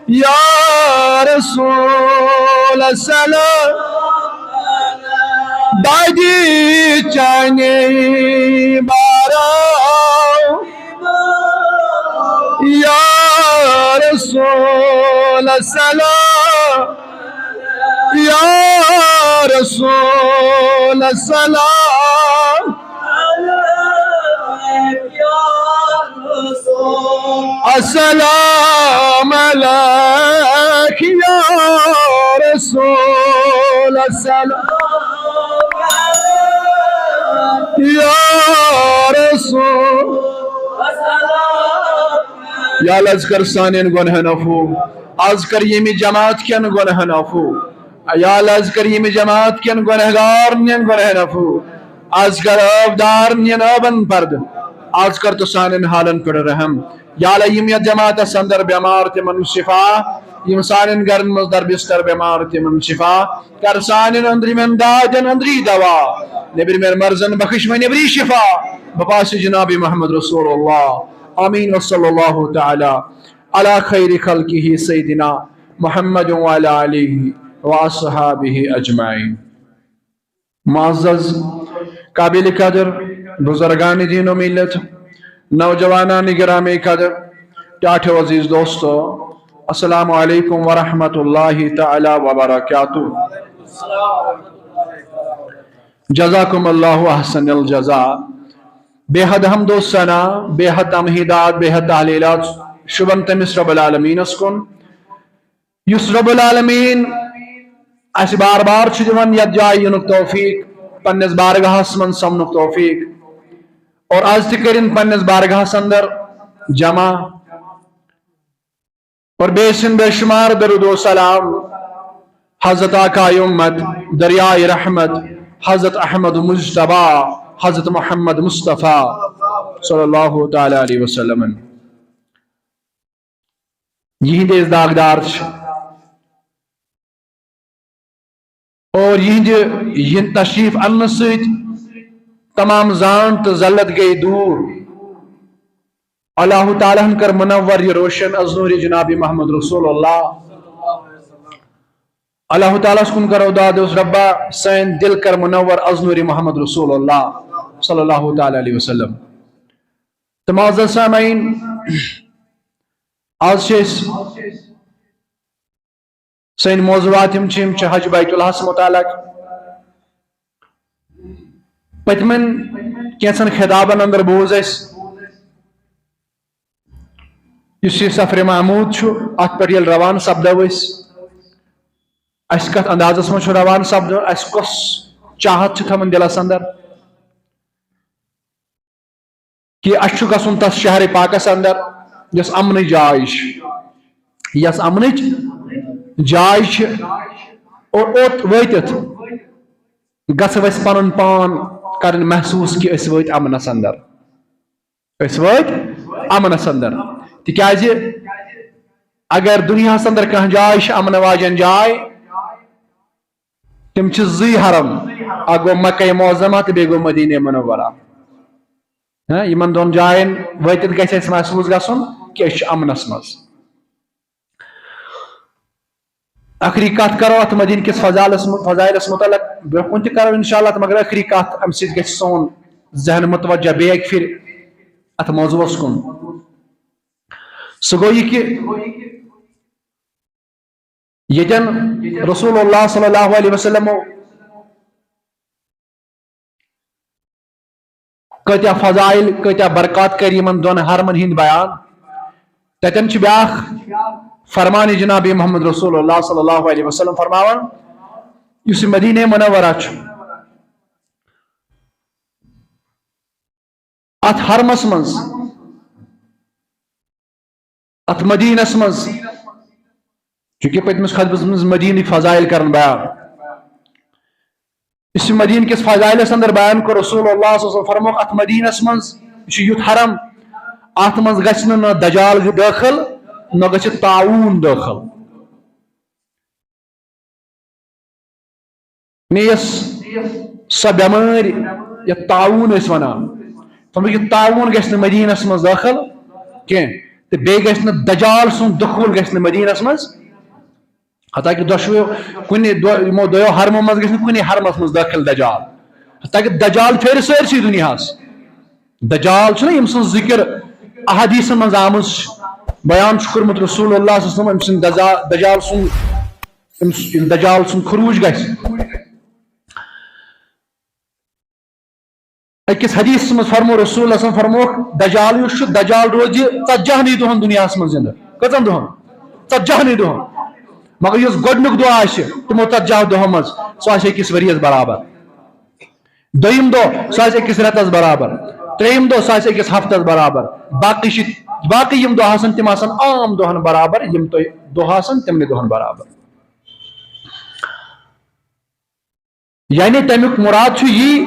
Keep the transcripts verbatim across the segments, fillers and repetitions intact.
یا رسول السلام، دادی چانے بارا، یا رسول السلام، یا رسول السلام۔ السلام علیک یا رسول السلام، یا رسول۔ یا اللہ، از کر سانین گنہن عفو، از کر ییٚمہِ جماعت کٮ۪ن گنہن عفو۔ یا اللہ، از کر ییٚمہِ جماعت کٮ۪ن گنہگار نٮ۪ن گنہن عفو۔ از کر عٲبدار نٮ۪ن عٲبن پردٕ۔ از کر تہٕ سانٮ۪ن حالن پٮ۪ٹھ رحم۔ یا اللہ، یِم یتھ جماعتس اندر بٮ۪مار تِمن شفا، یِم سانٮ۪ن گرن منٛز در بستر بٮ۪مار تِمن شفا، کر سانٮ۪ن أنٛدرِمٮ۪ن دادٮ۪ن أنٛدری دوا، نیٚبرِمٮ۪ن مرضن بخش وۄنۍ نیٚبری شفا، بپاسہِ جناب محمد رسول اللہ۔ آمین۔ وصلی اللہ تعالی علی خیر خلقہ سیدنا محمد وعلی آلہ واصحابہ اجمعین۔ معزز، قابل قدر بزرگان دین و ملت، نوجوانان گرامی قدر، ٹاٹھو عزیز دوستو، السلام علیکم ورحمۃ اللہ تعالی وبرکاتہ۔ جزاکم اللہ احسن الجزا۔ بے حد حمد و ثنا، بے حد تمہیدات، بے حد تحلیلات شبن تمس رب العالمینس کن، یُس رب العالمین اسہِ بار بار چھُ دِوان یتھ جایہِ یِنُک توفیق، پننِس بارگاہس منٛز سمنُک توفیق، اور از تہِ کٔرِن پننِس بارگاہس اندر جمع۔ اور بیٚیہِ سٕنٛدۍ بے شمار درود و سلام حضرت آقائے امت، دریائے رحمت، حضرت احمد مجتبیٰ، حضرت محمد مصطفیٰ صلی اللہ تعالی علیہ وسلم۔ یِہِنٛدۍ أسۍ داغدار چھِ۔ اور یِہنٛدِ یِن تشریف اننہٕ سۭتۍ تمام زانٛٹ تہٕ ذلت گٔے دوٗر۔ اللہ تعالیٰ ہن کٔر منور یہِ روشن از نوٗرِ جناب محمد رسول اللہ۔ اللہ تعالیٰ ہس کُن کرو داد، اوس ربا سٲنۍ دِل کر منور از نوٗرِ محمد رسول اللہ صلی اللہ تعالیٰ علیہ وسلم۔ تہٕ معزز سامعین، از چھِ أسۍ سٲنۍ موضوعات یِم چھِ، یِم چھِ حج بیت اللہس متعلق۔ پٔتمٮ۪ن کینٛژن خطابن اندر بوٗز اَسہِ، یُس یہِ سفرِ محمود چھُ، اتھ پٮ۪ٹھ ییٚلہِ روانہٕ سپدو أسۍ، اَسہِ کتھ اندازس منٛز چھُ روانہٕ سپدُن، اَسہِ کۄس چاہت چھِ تھٲومٕژ دِلس اندر۔ کہِ اَسہِ چھُ گژھُن تَس شہرِ پاکَس اندر، یۄس اَمنٕچ جاے چھِ، یۄس اَمنٕچ جاے چھِ، اور اوٚت وٲتِتھ گژھو أسۍ پَنُن پان کَرٕنۍ محسوٗس کہِ أسۍ وٲتۍ اَمنَس اندر، أسۍ وٲتۍ اَمنَس اندر۔ تِکیٛازِ اگر دُنیاہَس اندر کانٛہہ جاے چھِ اَمنہٕ واجٮ۪ن جاے، تِم چھِ زٕے حرم، اکھ گوٚو مکہ معظمہ تہٕ بیٚیہِ گوٚو مدینہ منورہ۔ ہاں، یِمن دۄن جاین وٲتِتھ گژھِ اَسہِ محسوٗس گژھُن کہِ أسۍ چھِ اَمنَس منٛز۔ ٲخری کَتھ کَرو اَتھ مدیٖنہٕ کِس فضالَس مُ-، فضائلَس مُتعلق برٛونٛہہ کُن تہِ کَرو اِنشاء اللہ، تہٕ مگر ٲخری کَتھ، اَمہِ سۭتۍ گژھِ سون ذہن مُتوجہ بیٚیہِ اَکہِ پھِرِ اَتھ موضوعَس کُن۔ سُہ گوٚو یہِ کہِ ییٚتٮ۪ن رسول اللہ صلی اللہ علیہ وسلم کۭتیاہ فضائل، کۭتیاہ برکات کٔرۍ یِمن دۄن حرمن ہٕنٛدۍ بیان۔ تتٮ۪ن چھُ بیٛاکھ فرمان جناب محمد رسول اللہ صلی اللہ علیہ وسلم فرماوان، یُس یہِ مدینہ منورہ چھُ، اتھ حرمس منٛز، اتھ مدینس منٛز، چونکہ پٔتمِس خطبس منٛز مدینہٕکۍ فضائل کرن بیان، یُس یہِ مدینہٕ کِس فضائلس اندر بیان کوٚر رسول اللہ صلی اللہ علیہ وسلم، فرمووُکھ، اتھ مدینس منٛز، یہِ چھُ یُتھ حرم، اتھ منٛز گژھِ نہٕ نہ دجال دٲخل، نہ گژھِ طاعون دٲخل۔ مےٚ یۄس سۄ بٮ۪مٲرۍ، یَتھ طاعون ٲسۍ وَنان، تِمو یہِ طاعون گژھِ نہٕ مدیٖنَس منٛز دٲخل کینٛہہ، تہٕ بیٚیہِ گژھِ نہٕ دجال سُنٛد دخوٗل گژھِ نہٕ مدیٖنَس منٛز۔ حتیٰ کہِ دۄشوٕیو کُنہِ دۄ-، یِمو دۄیو حرمو منٛز گژھِ نہٕ کُنہِ حرمَس منٛز دٲخل دجال۔ حتیٰ کہِ دجال پھیرِ سٲرسٕے دُنیاہَس۔ دجال چھُنہ، ییٚمہِ سٕنٛز ذِکِر احادیثن منٛز آمٕژ چھِ، بیان چھُ کوٚرمُت رسول اللہ صلی اللہ علیہ وسلم، أمۍ سٕنٛدِ دجا-، دجال سُنٛد، أمۍ س-، ییٚلہِ دجال سُنٛد خروج گژھِ۔ أکِس حدیثس منٛز فرمو رسول اللہ صلی اللہ علیہ وسلم، فرمووُکھ، دجال یُس چھُ، دجال روزِ ژتجی ہنٕے دۄہن دُنیاہس منٛز زِندٕ۔ کٔژن دۄہن؟ ژتجی ہنٕے دۄہن۔ مگر یُس گۄڈٕنیُک دۄہ آسہِ تِمو ژتجی دۄہو منٛز، سُہ آسہِ أکِس ؤریَس برابر۔ دوٚیِم دۄہ، سُہ آسہِ أکِس رٮ۪تس برابر۔ ترٛیٚیِم دۄہ، سُہ آسہِ أکِس ہفتس برابر۔ باقٕے چھِ، باقٕے یِم دۄہ آسن، تِم آسن عام دۄہن برابر، یِم تۄہہِ دۄہ آسن، تِمنٕے دۄہن برابر۔ یعنی تَمیُک مُراد چھُ یی،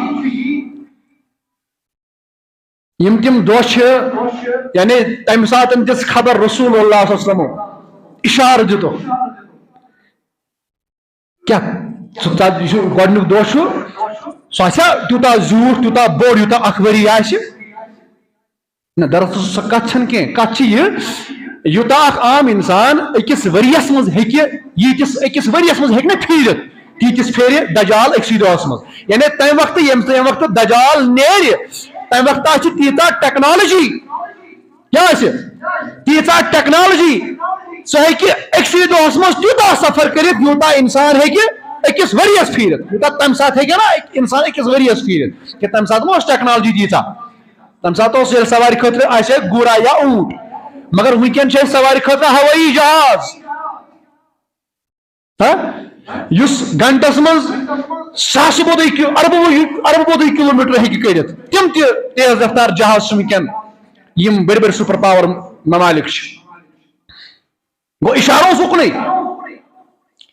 یِم تِم دۄہ چھِ، یعنی تَمہِ ساتہٕ دِژ خبر رسول اللہ صلی اللہ علیہ وسلمو، اِشارٕ دِتُکھ۔ کیٛاہ؟ ژٕ ژٕ، یہِ چھُ گۄڈٕنیُک دۄہ چھُ، سُہ آسیٛا تیوٗتاہ زیوٗٹھ، تیوٗتاہ بوٚڑ، یوٗتاہ اکھ ؤری آسہِ؟ نہ، دراصل سۄ کتھ چھنہٕ کینٛہہ۔ کتھ چھِ یہِ، یوٗتاہ اکھ عام انسان أکِس ؤریَس منٛز ہیٚکہِ، ییٖتِس أکِس ؤریَس منٛز ہیٚکہِ نہ پھیٖرِتھ، تیٖتِس پھیرِ دجال أکسٕے دۄہس منٛز۔ یعنی تمہِ وقتہٕ، ییٚمہِ، تمہِ وقتہٕ دجال نیرِ، تمہِ وقتہٕ آسہِ تیٖژاہ ٹیکنالوجی، کیٛاہ آسہِ؟ تیٖژاہ ٹیکنالوجی، سُہ ہیٚکہِ أکسٕے دۄہس منٛز تیوٗتاہ سفر کٔرِتھ، یوٗتاہ انسان ہیٚکہِ أکِس ؤریَس پھیٖرِتھ۔ یوٗتاہ تمہِ ساتہٕ ہیٚکہِ نہ انسان أکِس ؤریَس پھیٖرِتھ، کہِ تمہِ ساتہٕ ما ٲس ٹیکنالوجی تیٖژاہ؟ تمہِ ساتہٕ اوس ییٚلہِ سوارِ خٲطرٕ آسہِ ہے گُرا یا اوٗنٹ، مگر وٕنکیٚن چھِ أسۍ سوارِ خٲطرٕ ہوٲیی جہاز۔ ہا؟ یُس گھنٹس منٛز ساسہٕ بوٚدُے کِلو-، اربہٕ بوٚدُے، اربہٕ بوٚدُے کلوٗمیٹر ہیٚکہِ کٔرِتھ، تِم تہِ تیز رفتار جہاز چھِ وٕنکیٚن، یِم بٔڑۍ بٔڑۍ سپر پاور ممالک چھِ۔ گوٚو اِشارٕ اوس اُکنُے۔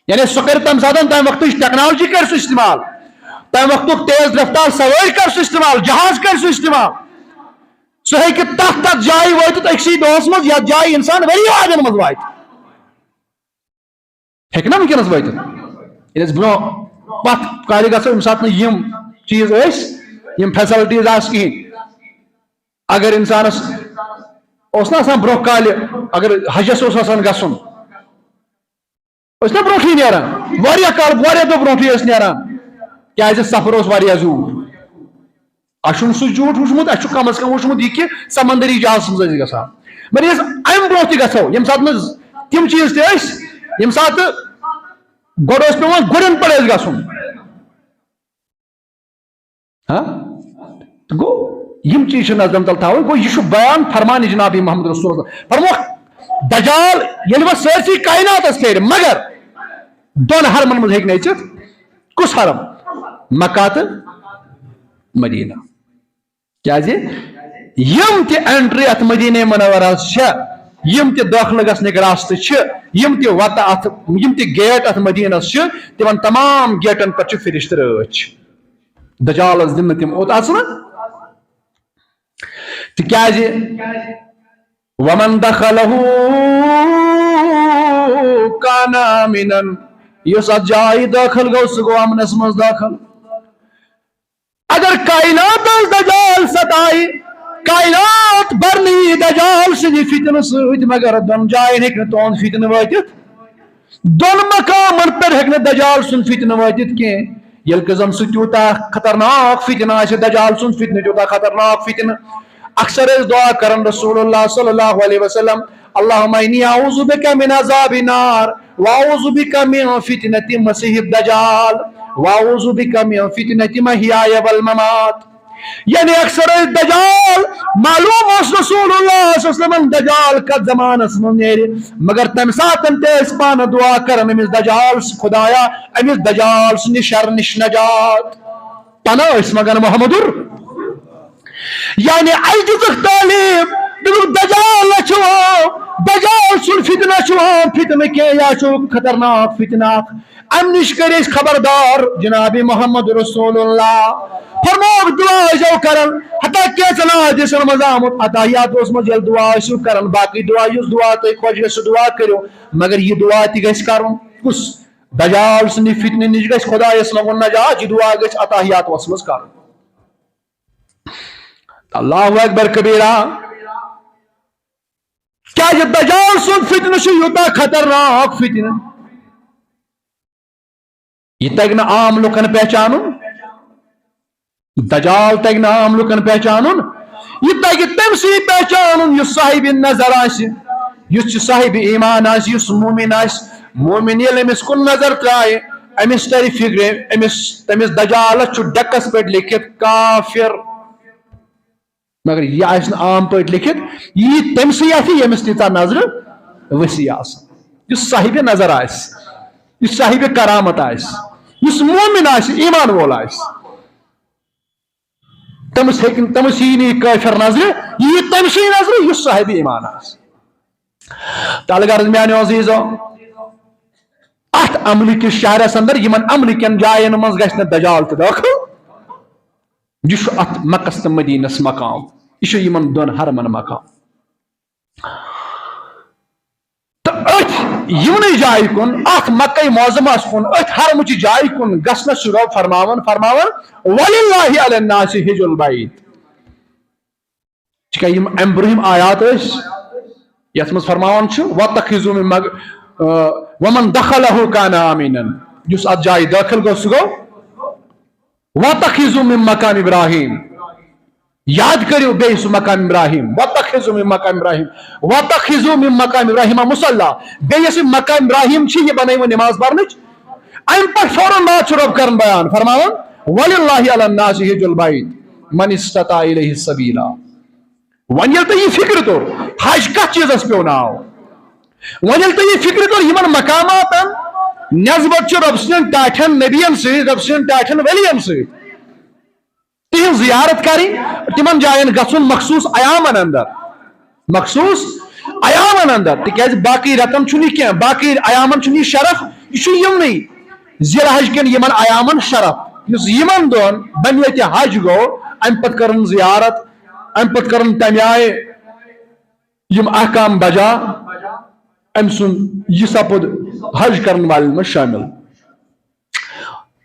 یعنی سُہ کَرِ تَمہِ ساتہٕ، تَمہِ وقتٕچ ٹیکنالوجی کَرِ سُہ استعمال، تَمہِ وقتُک تیز رفتار سوٲرۍ کَرِ سُہ استعمال، جہاز کَرِ سُہ استعمال۔ سُہ ہیٚکہِ تَتھ تَتھ جایہِ وٲتِتھ أکسٕے دۄہَس منٛز، یَتھ جایہِ اِنسان ؤری وادَن منٛز واتہِ۔ ہیٚکہِ نا وٕنکیٚنَس وٲتِتھ؟ ییٚلہِ أسۍ برونٛہہ پَتھ کالہِ گژھو، ییٚمہِ ساتہٕ نہٕ یِم چیٖز ٲسۍ، یِم فیسلٹیٖز آسہٕ کِہیٖنۍ۔ اگر انسانس اوس نہ آسان برونٛہہ کالہِ، اگر حجس اوس آسان گژھُن، ٲسۍ نہ برونٛٹھٕے نیران، واریاہ کال، واریاہ دۄہ برونٛٹھٕے ٲسۍ نیران، کیازِ سفر اوس واریاہ زیوٗٹھ۔ اسہِ چھُنہٕ سُہ زیوٗٹھ وُچھمُت، اسہِ چھُ کم از کم وُچھمُت یہِ کہِ سمندری جہازس منٛز ٲسۍ گژھان۔ مگر ییٚلہِ أسۍ امہِ برونٛہہ تہِ گژھو، ییٚمہِ ساتہٕ نہٕ تِم چیٖز تہِ ٲسۍ، ییٚمہِ ساتہٕ گۄڈٕ اوس پٮ۪وان گُرٮ۪ن پٮ۪ٹھ ٲسۍ گژھُن۔ ہاں؟ تہٕ گوٚو، یِم چیٖز چھِ نظرن تل تھاوٕنۍ۔ گوٚو، یہِ چھُ بیان فرمان جناب محمد رسول اللہ۔ فرموکھ، دجال ییٚلہِ وۄنۍ سٲرسٕے کائناتس پھیرِ، مگر دۄن حرمن منٛز ہیٚکہِ نہٕ أژِتھ۔ کُس حرم؟ مکہ تہٕ مدینہ۔ کیازِ؟ یِم تہِ entry اتھ مدینہ منورس چھےٚ، یِم تہِ دٲخلہٕ گژھنٕکۍ راستہٕ چھِ، یِم تہِ وتہٕ اتھ، یِم تہِ گیٹ اتھ مدینس چھِ، تِمن تمام گیٹن پٮ۪ٹھ چھِ فرشتہٕ رٲچھ۔ دجالس دِنہٕ تِم اوٚت اژنہٕ۔ تِکیازِ ومن دخلہ کان آمنا، یُس اتھ جایہِ دٲخل گوٚو، سُہ گوٚو امنس منٛز دٲخل۔ اگر کائناتس دجال ستایہِ، کائنات برنہٕ یی دجال سٕنٛدِ فتنہٕ سۭتۍ، مگر دۄن جاین ہیٚکہِ نہٕ تُہُنٛد فتنہٕ وٲتِتھ۔ دۄن مقامن پٮ۪ٹھ ہیٚکہِ نہٕ دجال سُنٛد فتنہٕ وٲتِتھ کینٛہہ۔ ییٚلہِ کہِ زن سُہ تیوٗتاہ خطرناک فتنہٕ آسہِ، دجال سُنٛد فتنہٕ تیوٗتاہ خطرناک فتنہٕ۔ اکثر ٲسۍ دعا کران رسول اللہ صلی اللہ علیہ وسلم، اللہم انی اعوذ بک من عذاب نار، واعوذ بک من فتنة مسیح الدجال، واعوذ بک من فتنة محیای والممات۔ یعنی اکثر ٲسۍ دجال، معلوم اوس رسول اللہ صلی اللہ علیہ وسلم دجال کتھ زمانس منٛز نیرِ، مگر تمہِ ساتہٕ تہِ ٲسۍ پانہٕ دعا کران أمِس دجال، خدایا، أمِس دجال سٕنٛدِ شرٕ نِش نجات۔ پناہ ٲسۍ منٛگان محمدُر۔ یعنی اَسہِ دِژٕکھ تعلیٖم، دوٚپُکھ دجال چھُ، دجال سُنٛد فتنہٕ چھُ، فتنہٕ کینٛہہ، یا چھُ خطرناک فتنہٕ اکھ۔ امہِ نِش کٔرۍ أسۍ خبردار جناب محمد رسول اللہ۔ فرمووُکھ دعا ٲسۍزیو کران، حتیٰ کینٛژن حدیثن منٛز آمُت، اتحیاتس منٛز ییٚلہِ دعا ٲسِو کران، باقٕے دعا، یُس دعا تۄہہِ خۄش گژھِ سُہ دعا کٔرِو، مگر یہِ دعا تہِ گژھِ کرُن۔ کُس؟ دجال سٕنٛدِ فتنہٕ نِش گژھِ خدایس منٛگُن نجات، یہِ دعا گژھِ اتحیاتس منٛز کرُن۔ اللہ اکبر کبیرا۔ کیازِ دجال سُنٛد فتنہٕ چھُ یوٗتاہ خطرناک فتنہٕ، یہِ تگہِ نہٕ عام لُکن پہچانُن۔ دجال تگہِ نہٕ عام لُکن پہچانُن، یہِ تگہِ تٔمۍ سٕے پہچانُن یُس صاحب نظر آسہِ، یُس چھُ صاحب ایمان آسہِ، یُس مومن آسہِ۔ مومن ییٚلہِ أمِس کُن نظر ترایہِ، أمِس ترِ فکرِ، أمِس، تٔمِس دجالس چھُ ڈیکس پٮ۪ٹھ لیکھِتھ کافر۔ مگر یہِ آسہِ نہٕ عام پٲٹھۍ لیکھِتھ، یہِ یی تٔمۍ سٕے اَتھِ ییٚمِس تیٖژاہ نظرِ وسیع آسہِ، یُس صاحب نظر آسہِ، یُس صاحب کرامت آسہِ، یُس مومن آسہِ، ایمان وول آسہِ۔ تٔمِس ہیٚکہِ، تٔمِس یی نہٕ یہِ کٲفر نظرِ، یہِ یی تٔمۍ سٕے نظرِ یُس صاحب ایمان آسہِ۔ تہٕ الغرض میانیو عزیزو، اتھ امنہٕ کِس شہرس اندر یِمن امنہٕ کٮ۪ن جاین منٛز گژھِ نہٕ دجال تہِ دٲخل۔ یہِ چھُ اتھ مکس تہٕ مدینس مقام، یہِ چھُ یِمن دۄن حرمن مقام۔ تہٕ أتھۍ یِمنٕے جایہِ کُن، اتھ مکہ معظمس کُن، أتھۍ حرمٕچہِ جایہِ کُن گژھنس چھُ رب فرماوان، فرماوان، "وللہ علی الناس حج البیت۔" تِکیٛازِ یِم امہِ برٛونٛہِم آیات ٲسۍ، یتھ منٛز فرماوان چھُ، "وَتَّخِذُوا مِن مَّق-، آ، وَمَن دَخَلَهُ كَانَ آمِنًا۔" یُس اتھ جایہِ دٲخل گوٚو، سُہ گوٚو، "وَتَّخِذُوا مِن مَّقَامِ إِبْرَاهِيمَ۔" یاد کٔرِو بیٚیہِ سُہ مقام ابراہیم، "وَتَّخِذُوا مِن مَّقَامِ إِبْرَاهِيمَ، وَتَّخِذُوا مِن مَّقَامِ إِبْرَاهِيمَ مُصَلَّى۔" بیٚیہِ یۄس یہِ مقام ابراہیم چھِ، یہِ بنٲیِو نماز پرنٕچ۔ امہِ پتہٕ فوراً بعد چھُ رب کران بیان، فرماوان، "وَلِلَّهِ عَلَى النَّاسِ حِجُّ الْبَيْتِ مَنِ اسْتَطَاعَ إِلَيْهِ سَبِيلًا۔" وۄنۍ ییٚلہِ تۄہہِ یہِ فِکرِ توٚر، حج کتھ چیٖزس پیوٚو ناو؟ وۄنۍ ییٚلہِ تۄہہِ یہِ فِکرِ توٚر، یِمن مقاماتن نسبت چھِ رۄب سٕنٛدٮ۪ن ٹاٹھٮ۪ن نبین سۭتۍ، رۄب سٕنٛدٮ۪ن ٹاٹھٮ۪ن ؤلین سۭتۍ، تِہنٛز زیارت کرٕنۍ، تِمن جاین گژھُن مخصوٗص ایامن اندر، مخصوٗص ایامن اندر، تِکیازِ باقٕے رٮ۪تن چھُنہٕ یہِ کینٛہہ، باقٕے ایامن چھُنہٕ یہِ شرف، یہِ چھُ یِمنٕے ذی الحج کٮ۪ن یِمن ایامن شرف، یُس یِمن دۄہن بنیتِ حج گوٚو، امہِ پتہٕ کرن زیارت، امہِ پتہٕ کرن تمہِ آیہِ یِم احکام بجا، أمۍ سُنٛد یہِ سپُد حج کرن والٮ۪ن منٛز شٲمِل۔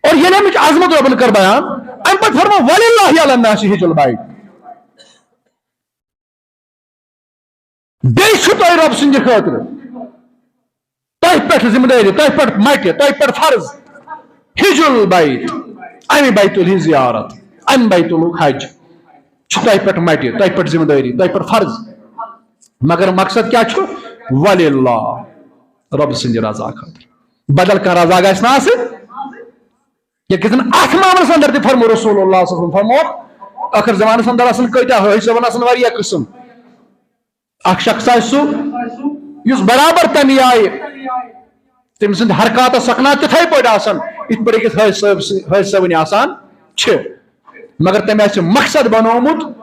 اور ییٚلہِ اَمِچ عظمت رۄبن کٔر بیان، اَمہِ پتہٕ فرموو، "وللہ علی الناس حج البیت۔" بیٚیہِ چھُ تۄہہِ رۄب سٕنٛدِ خٲطرٕ تۄہہِ پٮ۪ٹھ ذمہٕ دٲری، تۄہہِ پٮ۪ٹھ مٹہِ، تۄہہِ پٮ۪ٹھ فرض، حج البیت، اَمہِ بیت اللہ ہٕنٛز زیارت، اَمہِ بیت اللہ ہُک حج چھُ تۄہہِ پٮ۪ٹھ مٹہِ، تۄہہِ پٮ۪ٹھ ذمہٕ دٲری، تۄہہِ پٮ۪ٹھ فرض۔ مگر مقصد کیٛاہ چھُ؟ وللہ، رۄب سٕنٛدِ رضا خٲطرٕ۔ بدل کانٛہہ رضا گژھِ نہٕ آسٕنۍ۔ یہِ گژھِ نہٕ اَتھ معاملس اندر تہِ فرمو رسول اللہ صلی اللہ علیہ وسلم، فرموکھ، ٲخر زمانس اندر آسن کۭتیاہ حٲج صٲبن آسن واریاہ قٕسم۔ اکھ شخص آسہِ سُہ، یُس برابر تَمی آیہِ تٔمۍ سٕنٛدۍ حرکاتس سکنات تِتھے پٲٹھۍ آسن، یِتھ پٲٹھۍ أکِس حٲج صٲب سٕنٛدۍ، حٲج صٲبٕنۍ آسان چھِ، مگر تٔمۍ آسہِ مقصد بنوومُت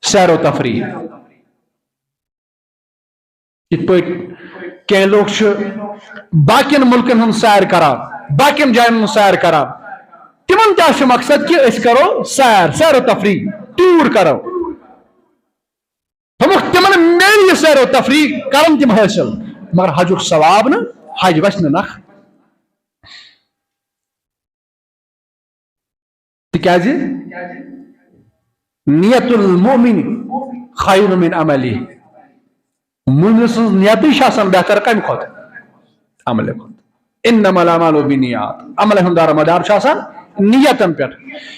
سیر و تفریح۔ یِتھ پٲٹھۍ کینٛہہ لوٗکھ چھِ باقین مُلکن ہُنٛد سیر کران، باقین جاین ہُنٛد سیر کران، تِمن تہِ آسہِ مقصد کہِ أسۍ کرو سیر، سیر و تفریح، ٹوٗر کرو۔ دوٚپُکھ، تِمن میلہِ یہِ سیر و تفریح، کرن تِم حٲصِل، مگر حجُک ثواب نہٕ، حج وَسہِ نہٕ نکھ۔ تِکیازِ نیت المؤمن خیر من عملی، مومن سٕنٛز نیتٕے چھِ آسان بہتر کمہِ کھۄتہٕ؟ عملہِ کھۄتہٕ۔ انما الاعمال بالنیات، عملہِ ہُنٛد دارمدار چھُ آسان نیتن پٮ۪ٹھ۔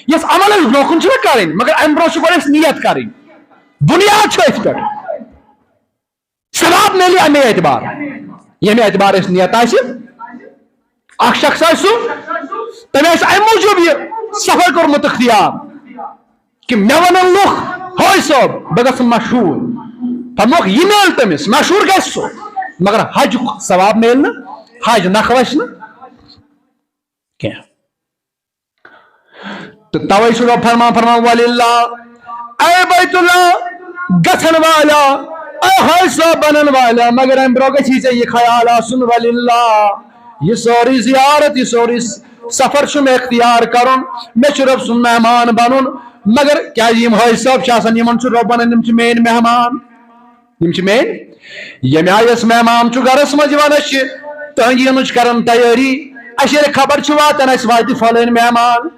یۄس عمل أسۍ برونٛہہ کُن چھِنہ کرٕنۍ، مگر امہِ برونٛہہ چھِ گۄڈٕ اَسہِ نیت کرٕنۍ، بُنیاد چھُ أتھۍ پٮ۪ٹھ۔ ثواب میلہِ امے اعتبار، ییٚمہِ اعتبار اَسہِ نیت آسہِ۔ اکھ شخص آسہِ سُہ، تٔمۍ آسہِ امہِ موٗجوٗب یہِ سفر کوٚرمُت اختیار۔ کہِ مےٚ وَنَن لُکھ، "حٲج صٲب، بہٕ گژھٕ مشہوٗر۔" فرموکھ، یہِ میلہِ تٔمِس، مشہوٗر گژھِ سُہ، مگر حجُک ثواب میلہِ نہٕ، حج نکھٕ وَسہِ نہٕ کینٛہہ۔ تہٕ توے چھُ رۄب فرمان، فرمان، "وللہ، اے بیت اللہ گژھن والا، اے حٲج صٲب بنن والا"، مگر امہِ برونٛہہ گژھِ ژےٚ یہِ خیال آسُن، "وللہ، یہِ سٲرٕے زیارت، یہِ سورُے سفر چھُ مےٚ اختیار کرُن، مےٚ چھُ رۄب سُنٛد مہمان بنُن، مگر کیازِ یِم حٲج صٲب چھِ آسان، یِمن چھُ رۄب ونان، یِم چھِ میٲنۍ مہمان، یِم چھِ میٲنۍ، ییٚمہِ آیہِ أسۍ مہمان چھُ گرس منٛز یِوان، أسۍ چھِ تہنٛدِ یِنٕچ کران تیٲری۔ اَسہِ ییٚلہِ خبر چھِ واتان، اَسہِ واتہِ فلٲنۍ مہمان،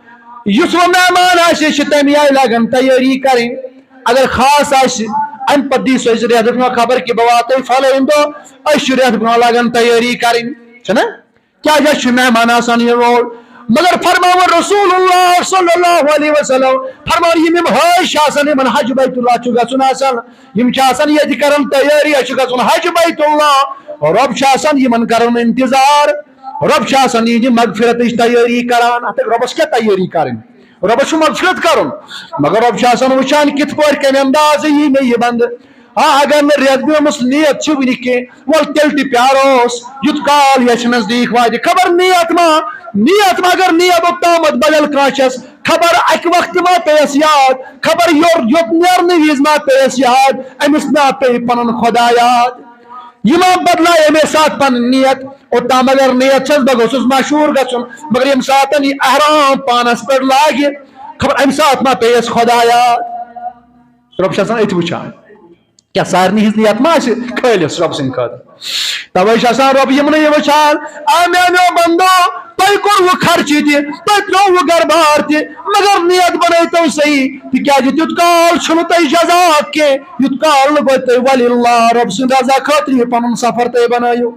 یُس وۄنۍ مہمان آسہِ، أسۍ چھِ تَمہِ آیہِ لاگان تیٲری کرٕنۍ۔ اگر خاص آسہِ، اَمہِ پتہٕ دی سُہ اَسہِ رٮ۪تھ برونٛہہ خبر کہِ بہٕ واتَے فلٲنۍ دۄہ، أسۍ چھِ رٮ۪تھ برونٛہہ لاگان تیٲری کرٕنۍ، چھُنہ؟ کیازِ اَسہِ چھُ مہمان آسان یور۔ مگر فرماوان رسول اللہ صلی اللہ علیہ وسلم، فرماوان، یِم یِم حٲج چھِ آسان، یِمن حج بیت اللہ چھُ گژھُن آسان، یِم چھِ آسان ییٚتہِ کران تیٲری، اَسہِ چھُ گژھُن حج بیت اللہ۔ رۄب چھُ آسان یِمن کران انتظار، رۄب چھُ آسان یِہنٛدِ مغفرتٕچ تیٲری کران۔ اَتھ رۄبَس کیٛاہ تیٲری کرٕنۍ؟ رۄبَس چھُ مغفرت کرُن، مگر رۄب چھُ آسان وٕچھان کِتھ پٲٹھۍ، کَمہِ اندازٕ یی مےٚ یہِ بندٕ۔ آ، اگر نہٕ رٮ۪تھ گٔمٕژ، نیت چھِ وٕنہِ کینٛہہ، وَلہٕ تیٚلہِ تہِ پیاروس، یُتھ کال یَس نزدیٖک واتہِ۔ خبر نیت ما، نیت ما، اگر نیت اوٚتامَتھ بدل کانٛہہ چھَس، خبر اَکہِ وقتہٕ ما پیٚیَس یاد، خبر یورٕ یوٚت نیرنہٕ وِزِ ما پیٚیَس یاد، أمِس ما پیٚیہِ پَنُن خۄدا یاد۔ یہِ ما بدلایہِ اَمے ساتہٕ پَنٕنۍ نیت۔ اوٚتام اگر نیت چھَس، بہٕ گوٚژھُس مشہوٗر گژھُن، مگر ییٚمہِ ساتہٕ یہِ احرام پانَس پٮ۪ٹھ لاگہِ، خبر اَمہِ ساتہٕ ما پیٚیَس خۄدا یاد۔ رۄب چھُ آسان أتھۍ وٕچھان۔ کیٛاہ سارنٕے ہٕنٛز نیت ما آسہِ خٲلِص رۄب سٕنٛدِ خٲطرٕ؟ توے چھُ آسان رۄب یِمنٕے یہِ وٕچھان، آ میٛانیو بندو، تۄہہِ کوٚروٕ خرچہِ تہِ، تۄہہِ ترٛووٕ گرٕ بار تہِ، مگر نیت بنٲیتو صحیح، تِکیٛازِ تیُتھ کال چھُنہٕ تۄہہِ جزا کینٛہہ، یُتھ کال نہٕ گوٚو تۄہہِ وللہ رۄب سٕنٛدِ رضا خٲطرٕ یہِ پنُن سفر تۄہہِ بنٲیِو۔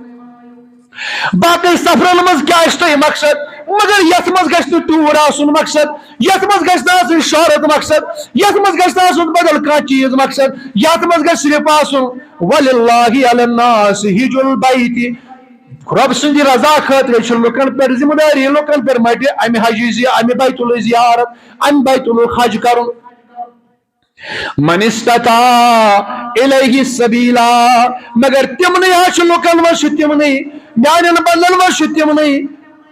باقٕے سفرن منٛز کیٛاہ آسہِ تۄہہِ مقصد، مگر یتھ منٛز گژھِ نہٕ ٹوٗر آسُن مقصد، یتھ منٛز گژھِ نہٕ آسٕنۍ شہرت مقصد، یتھ منٛز گژھِ نہٕ آسُن بدل کانٛہہ چیٖز مقصد، یتھ منٛز گژھِ صرف آسُن، "وللہ علی الناس حج البیت"۔ رۄب سٕنٛدِ رضا خٲطرٕ چھِ لُکن پٮ۪ٹھ ذمہٕ دٲری، لُکن پٮ۪ٹھ مٹہِ امہِ حجہِ زِ-، امہِ بیت اللہ زیارت، امہِ بیت اللہ حج کرُن۔ من استطاع الیہ سبیلا، مگر تِمنٕے حظ چھِ لُکن منٛز چھِ تِمنٕے، میانٮ۪ن بندن منٛز چھِ تِمنٕے،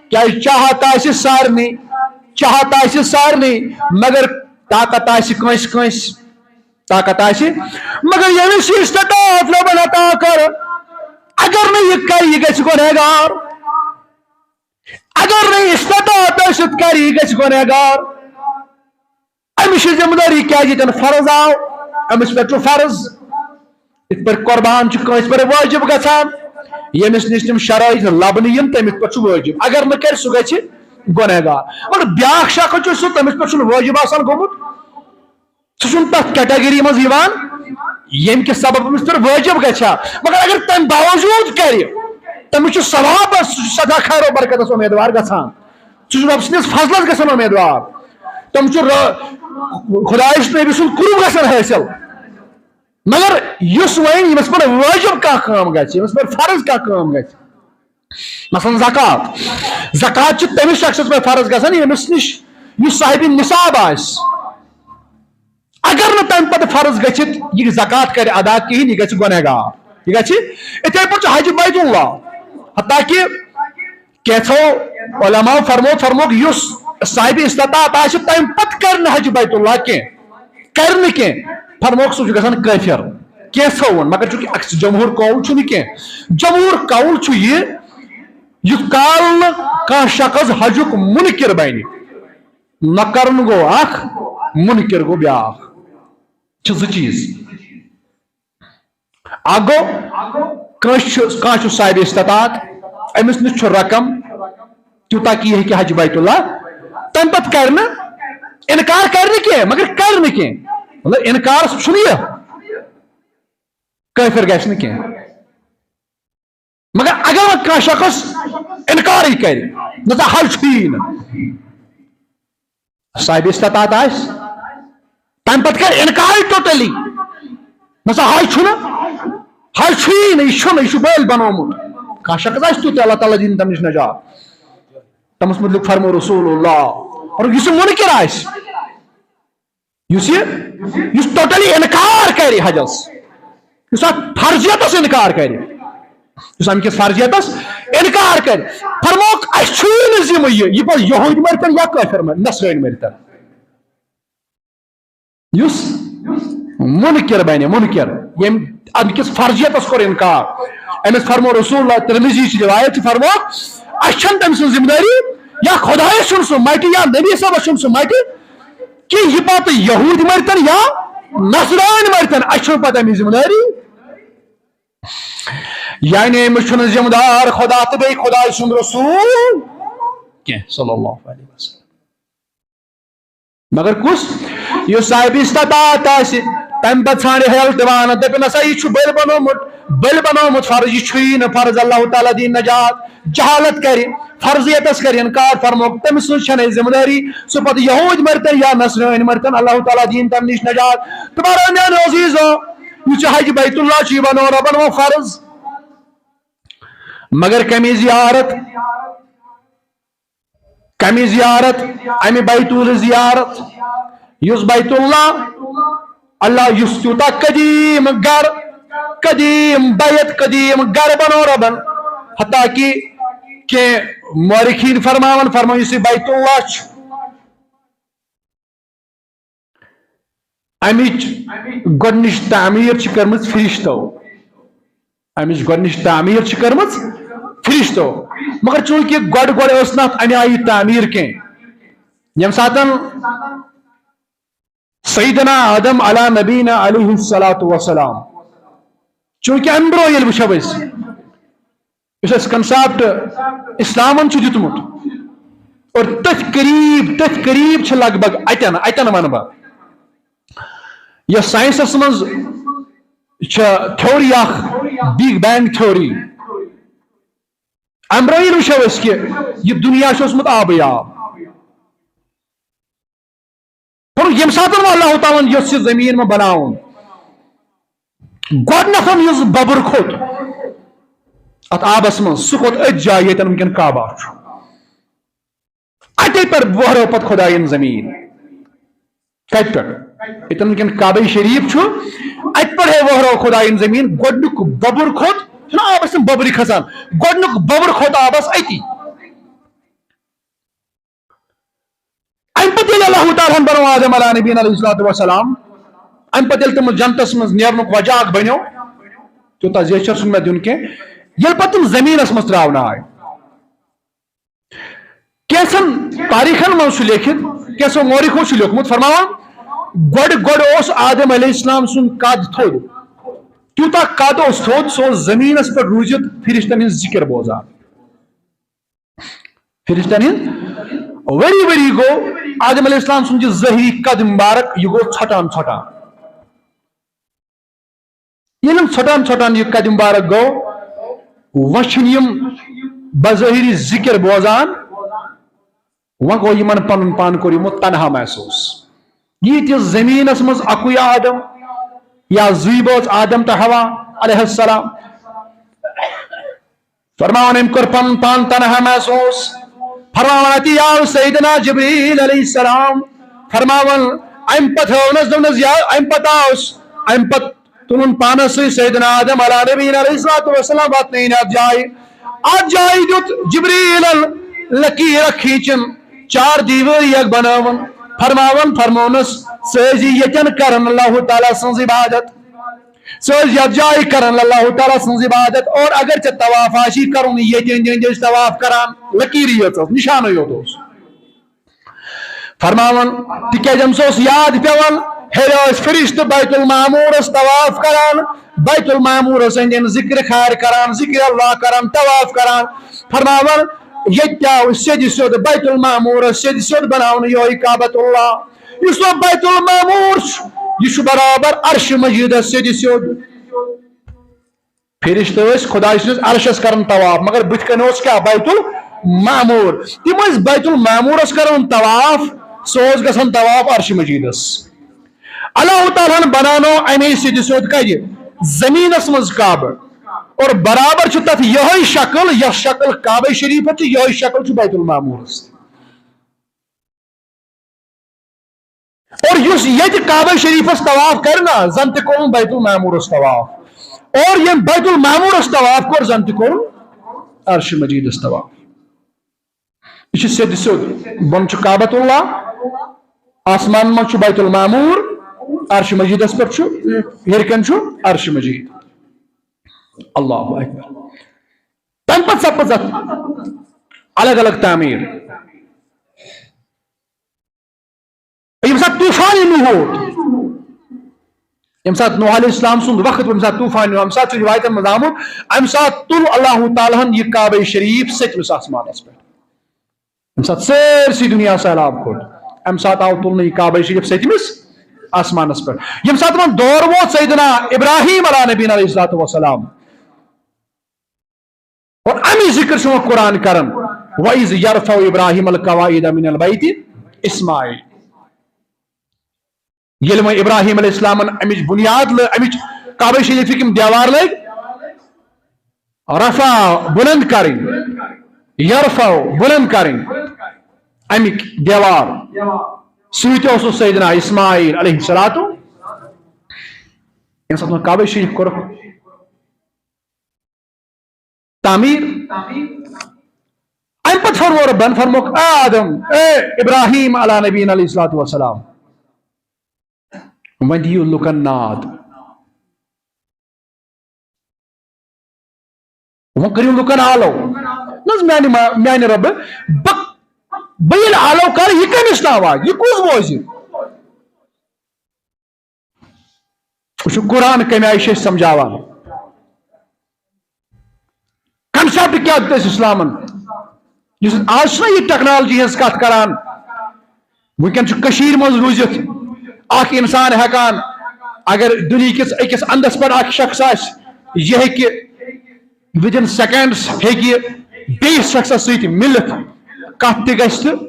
کیازِ چاہت آسہِ سارنٕے، چاہت آسہِ سارنٕے، مگر طاقت آسہِ کٲنٛسہِ کٲنٛسہِ، طاقت آسہِ، مگر ییٚمِس یہِ استطاعت رۄبن عطا کٔر، اگر نہٕ یہِ کرِ، یہِ گژھِ گۄنہگار۔ اگر نہٕ استطاعت ٲسِتھ کرِ، یہِ گژھِ گۄنہگار۔ أمِس چھِ ذمہٕ دٲری، کیازِ ییٚتٮ۪ن فرض آو، أمِس پٮ۪ٹھ چھُ فرض۔ یِتھ پٲٹھۍ قربان چھُ کٲنٛسہِ پٮ۪ٹھ وٲجِب گژھان، ییٚمِس نِش تِم شرٲیط لبنہٕ یِن، تٔمِس پٮ۪ٹھ چھُ وٲجِب۔ اگر نہٕ کرِ، سُہ گژھِ گۄنہگار۔ مگر بیٛاکھ شخص چھُ سُہ، تٔمِس پٮ۪ٹھ چھُنہٕ وٲجِب آسان گوٚمُت۔ سُہ چھُنہٕ تَتھ category منٛز یِوان، ییٚمہِ کہِ سبب أمِس پٮ۪ٹھ وٲجِب گژھِ ہا۔ مگر اگر تَمہِ باوجوٗد کرِ، تٔمِس چھُ ثوابَس، سُہ چھُ سٮ۪ٹھاہ خیر و برکتَس اُمیدوار گژھان۔ سُہ چھُ رۄب سٕنٛدِس فضلَس گژھان اُمیدوار۔ تٔمِس چھُ رۄ-، خۄدایَس نبی سُنٛد قرب گژھان حٲصِل۔ مگر یُس وۄنۍ ییٚمِس پٮ۪ٹھ وٲجِب کانٛہہ کٲم گژھِ، ییٚمِس پٮ۪ٹھ فرض کانٛہہ کٲم گژھِ، مثلاً زکوٰۃ۔ زکوٰۃ چھِ تٔمِس شخصس پٮ۪ٹھ فرض گژھان، ییٚمِس نِش، یُس صاحبِ نصاب آسہِ۔ اگر نہٕ تَمہِ پتہٕ فرض گٔژھِتھ یہِ زکوٰۃ کرِ ادا کِہیٖنۍ، یہِ گژھِ گۄنہگار۔ یہِ گژھِ، یِتھَے پٲٹھۍ چھُ حج بیت اللہ۔ حتیٰ کہ کینٛژھو علماء فرموو، فرمووُکھ، یُس صاحبِ استطاعت آسہِ، تَمہِ پتہٕ کرِ نہٕ حج بیت اللہ کینٛہہ، کرِ نہٕ کینٛہہ، فرمووُکھ، سُہ چھُ گژھان کٲفِر۔ کینٛژھو ووٚن، مگر چونکہ اکثر جمہوٗر قول چھُنہٕ کینٛہہ۔ جمہوٗر قول چھُ یہِ، یُتھ کال نہٕ کانٛہہ شخص حجُک مُنکِر بنہِ، نہ کرُن گوٚو اکھ، مُنکِر گوٚو بیٛاکھ۔ چھِ زٕ چیٖز۔ اکھ گوٚو، کٲنٛسہِ چھُ، کانٛہہ چھُ صاحبِ استطاعت، أمِس نِش چھُ رقم، تیوٗتاہ کہِ یہِ ہیٚکہِ حج بیت اللہ، تَمہِ پتہٕ کرِ نہٕ، اِنکار کرِ نہٕ کینٛہہ، مگر کرِ نہٕ کینٛہہ۔ مطلب، اِنکار چھُنہٕ یہِ، کٲفِر گژھِ نہٕ کینٛہہ۔ مگر اگر وۄنۍ کانٛہہ شخص اِنکارٕے کرِ، نہ سا حج چھُیی نہٕ، صاحبِ استطاعت آسہِ، تَمہِ پتہٕ کرِ اِنکارٕے totally، نہ سا حج چھُنہٕ، حج چھُیی نہٕ، یہِ چھُنہٕ، یہِ چھُ بٲلۍ بنومُت۔ کانٛہہ شخص آسہِ تیُتھ، اللہ تعالیٰ دِنۍ تَمہِ نِش نجات۔ تَمِس مُتعلِق فرموو رسول اللہ، اور یُس یہِ مُنکِر آسہِ، یُس یہِ، یُس totally اِنکار کرِ حجس، یُس اَتھ فرضیتس اِنکار کرِ، یُس اَمہِ کِس فرضیتس اِنکار کرِ، فرمووُکھ، اَسہِ چھُیی نہٕ ذِمہٕ یہِ، یہِ پَتہٕ یہوٗدۍ مٔرۍتن یا کٲفِر مٔرۍ-، نصرٲنۍ مٔرۍتن۔ یُس مُنکِر بنہِ، مُنکِر، ییٚمۍ اَمہِ کِس فرضیتس کوٚر اِنکار، أمِس فرموو رسول اللہ، ترمذی چھِ روایت چھِ، فرموو، اَسہِ چھَنہٕ تٔمۍ سٕنٛز ذِمہٕ دٲری، یا خۄدایَس چھُنہٕ سُہ مَٹہِ، یا نبی صٲبَس چھُنہٕ سُہ مَٹہِ، کہِ یہِ پتہٕ یہوٗدۍ مٔرۍتن یا نصرٲنۍ مٔرۍتن، اَسہِ چھُنہٕ پتہٕ اَمِچ ذِمہٕ دٲری۔ یعنی أمِس چھُنہٕ ذمہٕ دار خدا تہٕ بیٚیہِ خداے سُنٛد رسول کینٛہہ، صلی اللہ علیہ وسلم۔ مگر کُس؟ یُس صاحب استطاعت آسہِ، تَمہِ پتہٕ ژھانٛڈِ ہیل تہِ وانہٕ، دَپہِ، "نسا، یہِ چھُ بٔلۍ بنومُت، بٔلۍ بنومُت فرض، یہِ چھُیی نہٕ فرض، اللہ تعالیٰ دِیِن نجات۔" جہالت کرِ، فرضیتس کرِ انکار، فرموکھ، تٔمۍ سٕنٛز چھنہٕ ذمہٕ دٲری، سُہ پتہٕ یہوٗدۍ مرتن یا نصرٲنۍ مرتن، اللہ تعالیٰ دِیِن تَمہِ نِش نجات۔ تہٕ میانیو عزیزو، یہِ چھُ حج بیت اللہ، چھُ یہِ بنومُت رۄبن وۄنۍ فرض۔ مگر کمی زیارت، کمی زیارت، امی بیتول زیارت، یُس بیت اللہ، اللہ یُس تیوٗتاہ قدیم گھر، قدیم بیت، قدیم گھر بنو ربن، حتیٰ کہ کینٛہہ مورخین فرماوان، فرمٲیِو، یُس یہِ بیت اللہ چھُ، امِچ گۄڈنِچ تعمیٖر چھِ کٔرمٕژ فرشتو۔ امِچ گۄڈنِچ تعمیٖر چھِ کٔرمٕژ فرشتو۔ مگر چوٗنٛکہِ گۄڈٕ گۄڈٕ ٲس نہٕ اتھ امہِ آیہِ تعمیٖر کینٛہہ۔ ییٚمہِ ساتن سیدنا آدم علی نبینا علیہ الصلوۃ والسلام، چوٗنٛکہِ امہِ برونٛہہ ییٚلہِ وٕچھو أسۍ، یُس اَسہِ concept اسلامن چھُ دیُتمُت، اور تٔتھۍ قریب، تٔتھۍ قریب چھِ لگ بگ اتٮ۪ن، اتٮ۪ن ونہٕ بہٕ، یۄس ساینسس منٛز چھِ theory اکھ، Big Bang theory۔ امہِ برونٛہہ ییٚلہِ وٕچھو أسۍ کہِ یہِ دُنیا چھُ اوسمُت آبٕے آب۔ پَرُن ییٚمہِ ساتہٕ وۄنۍ اللہ تعالیٰ ہَن یۄس یہِ زٔمیٖن وۄنۍ بَناوُن، گۄڈٕنیتھ یُس بۄبُر کھوٚت اَتھ آبَس منٛز، سُہ کھوٚت أتھۍ جایہِ ییٚتٮ۪ن وٕنکٮ۪ن کعبہ چھُ۔ اَتے پٮ۪ٹھ وۄہرٲو پَتہٕ خۄدایَن زٔمیٖن۔ کَتہِ پٮ۪ٹھ؟ ییٚتٮ۪ن وٕنکٮ۪ن کعبہ شریٖف چھُ، اَتہِ پٮ۪ٹھے وۄہرٲو خۄدایَن زٔمیٖن۔ گۄڈٕنیُک بۄبُر کھوٚت، چھُنہ آبَس تِم بۄبرِ کھسان، گۄڈٕنیُک بۄبُر کھوٚت آبَس أتی۔ امہِ پتہٕ ییٚلہِ اللہ تعالیٰ ہن بنوو آدم علیہ نبینا علیہ الصلوۃ والسلام، امہِ پتہٕ ییٚلہِ تِم جنتس منٛز نیرنُک وجہ اکھ بنیو، تیوٗتاہ زیچھر چھُنہٕ مےٚ دیُن کینٛہہ، ییٚلہِ پتہٕ تِم زٔمیٖنس منٛز ترٛاونہٕ آے، کینٛژن تاریخن منٛز چھُ لیکھِتھ، کینٛژو مورخو چھُ لیوٚکھمُت، فرماوان، گۄڈٕ گۄڈٕ اوس آدم علیہ السلام سُنٛد قد تھوٚد، تیوٗتاہ قد اوس تھوٚد، سُہ اوس زٔمیٖنس پٮ۪ٹھ روٗزِتھ فرشتن ہٕنٛز ذِکر بوزان۔ فرشتن ہٕنٛز ؤری ؤری گوٚو آدم علیہ السلام سُنٛد یہِ ظٲہری قد مبارک، یہِ گوٚو ژھۄٹان ژھۄٹان۔ ییٚلہِ یِم ژھۄٹان ژھۄٹان یہِ قد مبارک گوٚو، وۄنۍ چھِنہٕ یِم بظٲہری ذِکر بوزان، وۄنۍ گوٚو یِمن پنُن پان کوٚر یِمو تنہا محسوٗس۔ ییٖتِس زٔمیٖنس منٛز اَکُے آدم یا زٕے بٲژ آدم تہٕ حوا علیہ السلام۔ فرماوان أمۍ کوٚر پنُن پان تنہا محسوٗس۔ فرماوان اَتی آو سیدنا جبریل علیہ السلام۔ فرماوان اَمہِ پتہٕ ہٲونس، دوٚپنس، یا اَمہِ پتہٕ آوس، اَمہِ پتہٕ تُلُن پانس سۭتۍ سیدنا آدم علیٰ نبینا علیہ الصلوۃ والسلام واتنٲوِن اَتھ جایہِ۔ اَتھ جایہِ دیُت جبریلن لکیٖر اکھ کھیٖچِن، چار دیوٲری اکھ بنٲوٕن۔ فرماوان فرمونس، ژٕ ٲسۍ زِ ییٚتٮ۪ن کرن اللہ تعالیٰ سٕنٛز عبادت۔ ژٕ ٲسۍ یتھ جایہِ کران اللہ تعالیٰ سٕنٛز عبادت، اور اگر ژےٚ طواف آسی کرُن، ییٚتہِ أنٛدۍ أنٛدۍ ٲسۍ طواف کران، لکیٖرٕے یٲژ ٲس، نشانٕے یوت اوس۔ فرماوان، تِکیازِ أمِس اوس یاد پٮ۪وان، ہیٚرِ ٲسۍ فرشتہٕ بیت المعمورس طواف کران، بیت المعمورس أنٛدۍ أنٛدۍ ذکر خیر کران، ذکر اللہ کران، طواف کران۔ فرماوان، ییٚتہِ تہِ آو سیٚدِ سیوٚد بیت المعمورس سیٚدِ سیوٚد بناونہٕ یِہوٚے کعبۃ اللہ۔ یُس وۄنۍ بیت المعمور چھُ، یہِ چھُ برابر عرش مجیدس سیٚدِ سیوٚد۔ فرشتہٕ ٲسۍ خۄداے سٕنٛدِس عرشس کران طواف، مگر بٕتھِ کنہِ اوس کیٛاہ؟ بیت المعمور۔ تِم ٲسۍ بیت المعمورس کران طواف، سُہ اوس گژھان طواف عرش مجیدس۔ اللہ تعالیٰ ہن بناونو امے سیٚدِ سیوٚد کتہِ؟ زٔمیٖنس منٛز کعبہٕ۔ اور برابر چھُ تتھ یِہوٚے شکل، یۄس شکل کعبہ شریٖفس چھِ، یِہوٚے شکل چھُ بیت المعمورس۔ اور یُس ییٚتہِ کعبہ شریٖفس طواف کرِ نا، زن تہِ کوٚرُن بیت المعمورس طواف۔ اور ییٚمۍ بیت المعمورس طواف کوٚر، زن تہِ کوٚرُن عرش مجیدس طواف۔ یہِ چھُ سیٚدِ سیوٚد۔ بۄن چھُ کعبۃ اللہ، آسمان منٛز چھُ بیت المعمور، عرش مجیدس پٮ۪ٹھ چھُ، ہیٚرِ کنہِ چھُ عرش مجید۔ اللہ اکبر۔ تمہِ پتہٕ سپٕز اتھ الگ الگ تعمیٖر۔ ییٚمہِ ساتہٕ طوفان نوح ووت، ییٚمہِ ساتہٕ نوح علیہ السلام سُنٛد وقت، ییٚمہِ ساتہٕ طوفان، ییٚمہِ ساتہٕ چھُ رِوایتن منٛز آمُت، اَمہِ ساتہٕ تُل اللہ تعالیٰ ہن یہِ کعبہ شریف سٔتمِس آسمانس پٮ۪ٹھ۔ ییٚمہِ ساتہٕ سٲرسٕے دُنیا سیلاب کھوٚت، اَمہِ ساتہٕ آو تُلنہٕ یہِ کعبہ شریف سٔتمِس آسمانس پٮ۪ٹھ۔ ییٚمہِ ساتہٕ وۄنۍ دور ووت سیدنا ابراہیم علیٰ نبینا علیہ الصلوۃ والسلام، اور امی ذکر چھُ وۄنۍ قرآن کران، وَإِذْ يَرْفَعُ إِبْرَاهِيمُ الْقَوَاعِدَ مِنَ الْبَيْتِ إِسْمَاعِيلُ۔ ییٚلہِ وۄنۍ ابراہیم علیہ السلامن امِچ بنیاد لٲ-، امِچ کعبہ شریفٕکۍ یِم دیوار لٲگۍ، رفع، بلند کرٕنۍ، یرفع، بلند کرٕنۍ، امِکۍ دیوار، سۭتۍ اوسُس سیدنا اسماعیل علیہ الصلوۃ۔ ییٚمہِ ساتہٕ وۄنۍ کعبہ شریف کوٚرُکھ تعمیٖر، اَمہِ پتہٕ فرموو رۄبن، فرمووُکھ، "اے آدم، اے ابراہیم علیٰ نبینا علیہ الصلوۃ والسلام، وۄنۍ دِیِو لُکن ناد، وۄنۍ کٔرِو لُکن آلو۔" نہ حظ، میانہِ ما-، میانہِ رۄبہٕ، بہٕ، بہٕ ییٚلہِ آلو کرٕ، یہِ کٔمِس تام واتہِ؟ یہِ کُس بوزِ؟ وٕچھِو، قرآن کَمہِ آیہِ چھُ اَسہِ سمجھاوان۔ Concept کیٛاہ دیُت اَسہِ اِسلامن؟ یُس آز چھُنہ یہِ technology ہٕنٛز کَتھ کران، وٕنکیٚن چھُ کٔشیٖرِ منٛز روٗزِتھ اکھ اِنسان ہٮ۪کان، اگر دُنیہکِس أکِس اَندَس پٮ۪ٹھ اکھ شخص آسہِ، یہِ ہیٚکہِ within seconds ہیٚکہِ یہِ بیٚیِس شخصس سۭتۍ مِلِتھ، کَتھ تہِ گژھِ تہٕ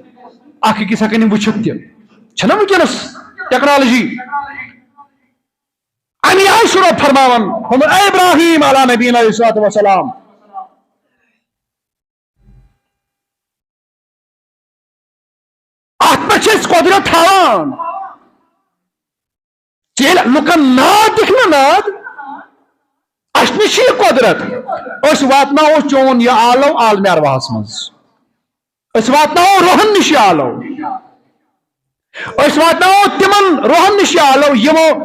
اکھ أکِس ہٮ۪کن یِم وٕچھِتھ تہِ۔ چھَنہ وٕنکیٚنَس technology؟ اَمہِ آیہِ چھُ رۄب فرماوان، فرموو، اے ابراہیم علیٰ نبینا علیہ الصلوۃ والسلام، اَتھ پٮ۪ٹھ چھِ أسۍ قۄدرت تھاوان۔ ییٚلہِ لُکن ناد دِکھ نہ ناد، اَسہِ نِش چھِ یہِ قۄدرت، أسۍ واتناوو چون یہِ آلو عالمِ ارواحس منٛز۔ أسۍ واتناوو روحن نِش یہِ آلو۔ أسۍ واتناوو تِمن روحن نِش یہِ آلو، یِمو،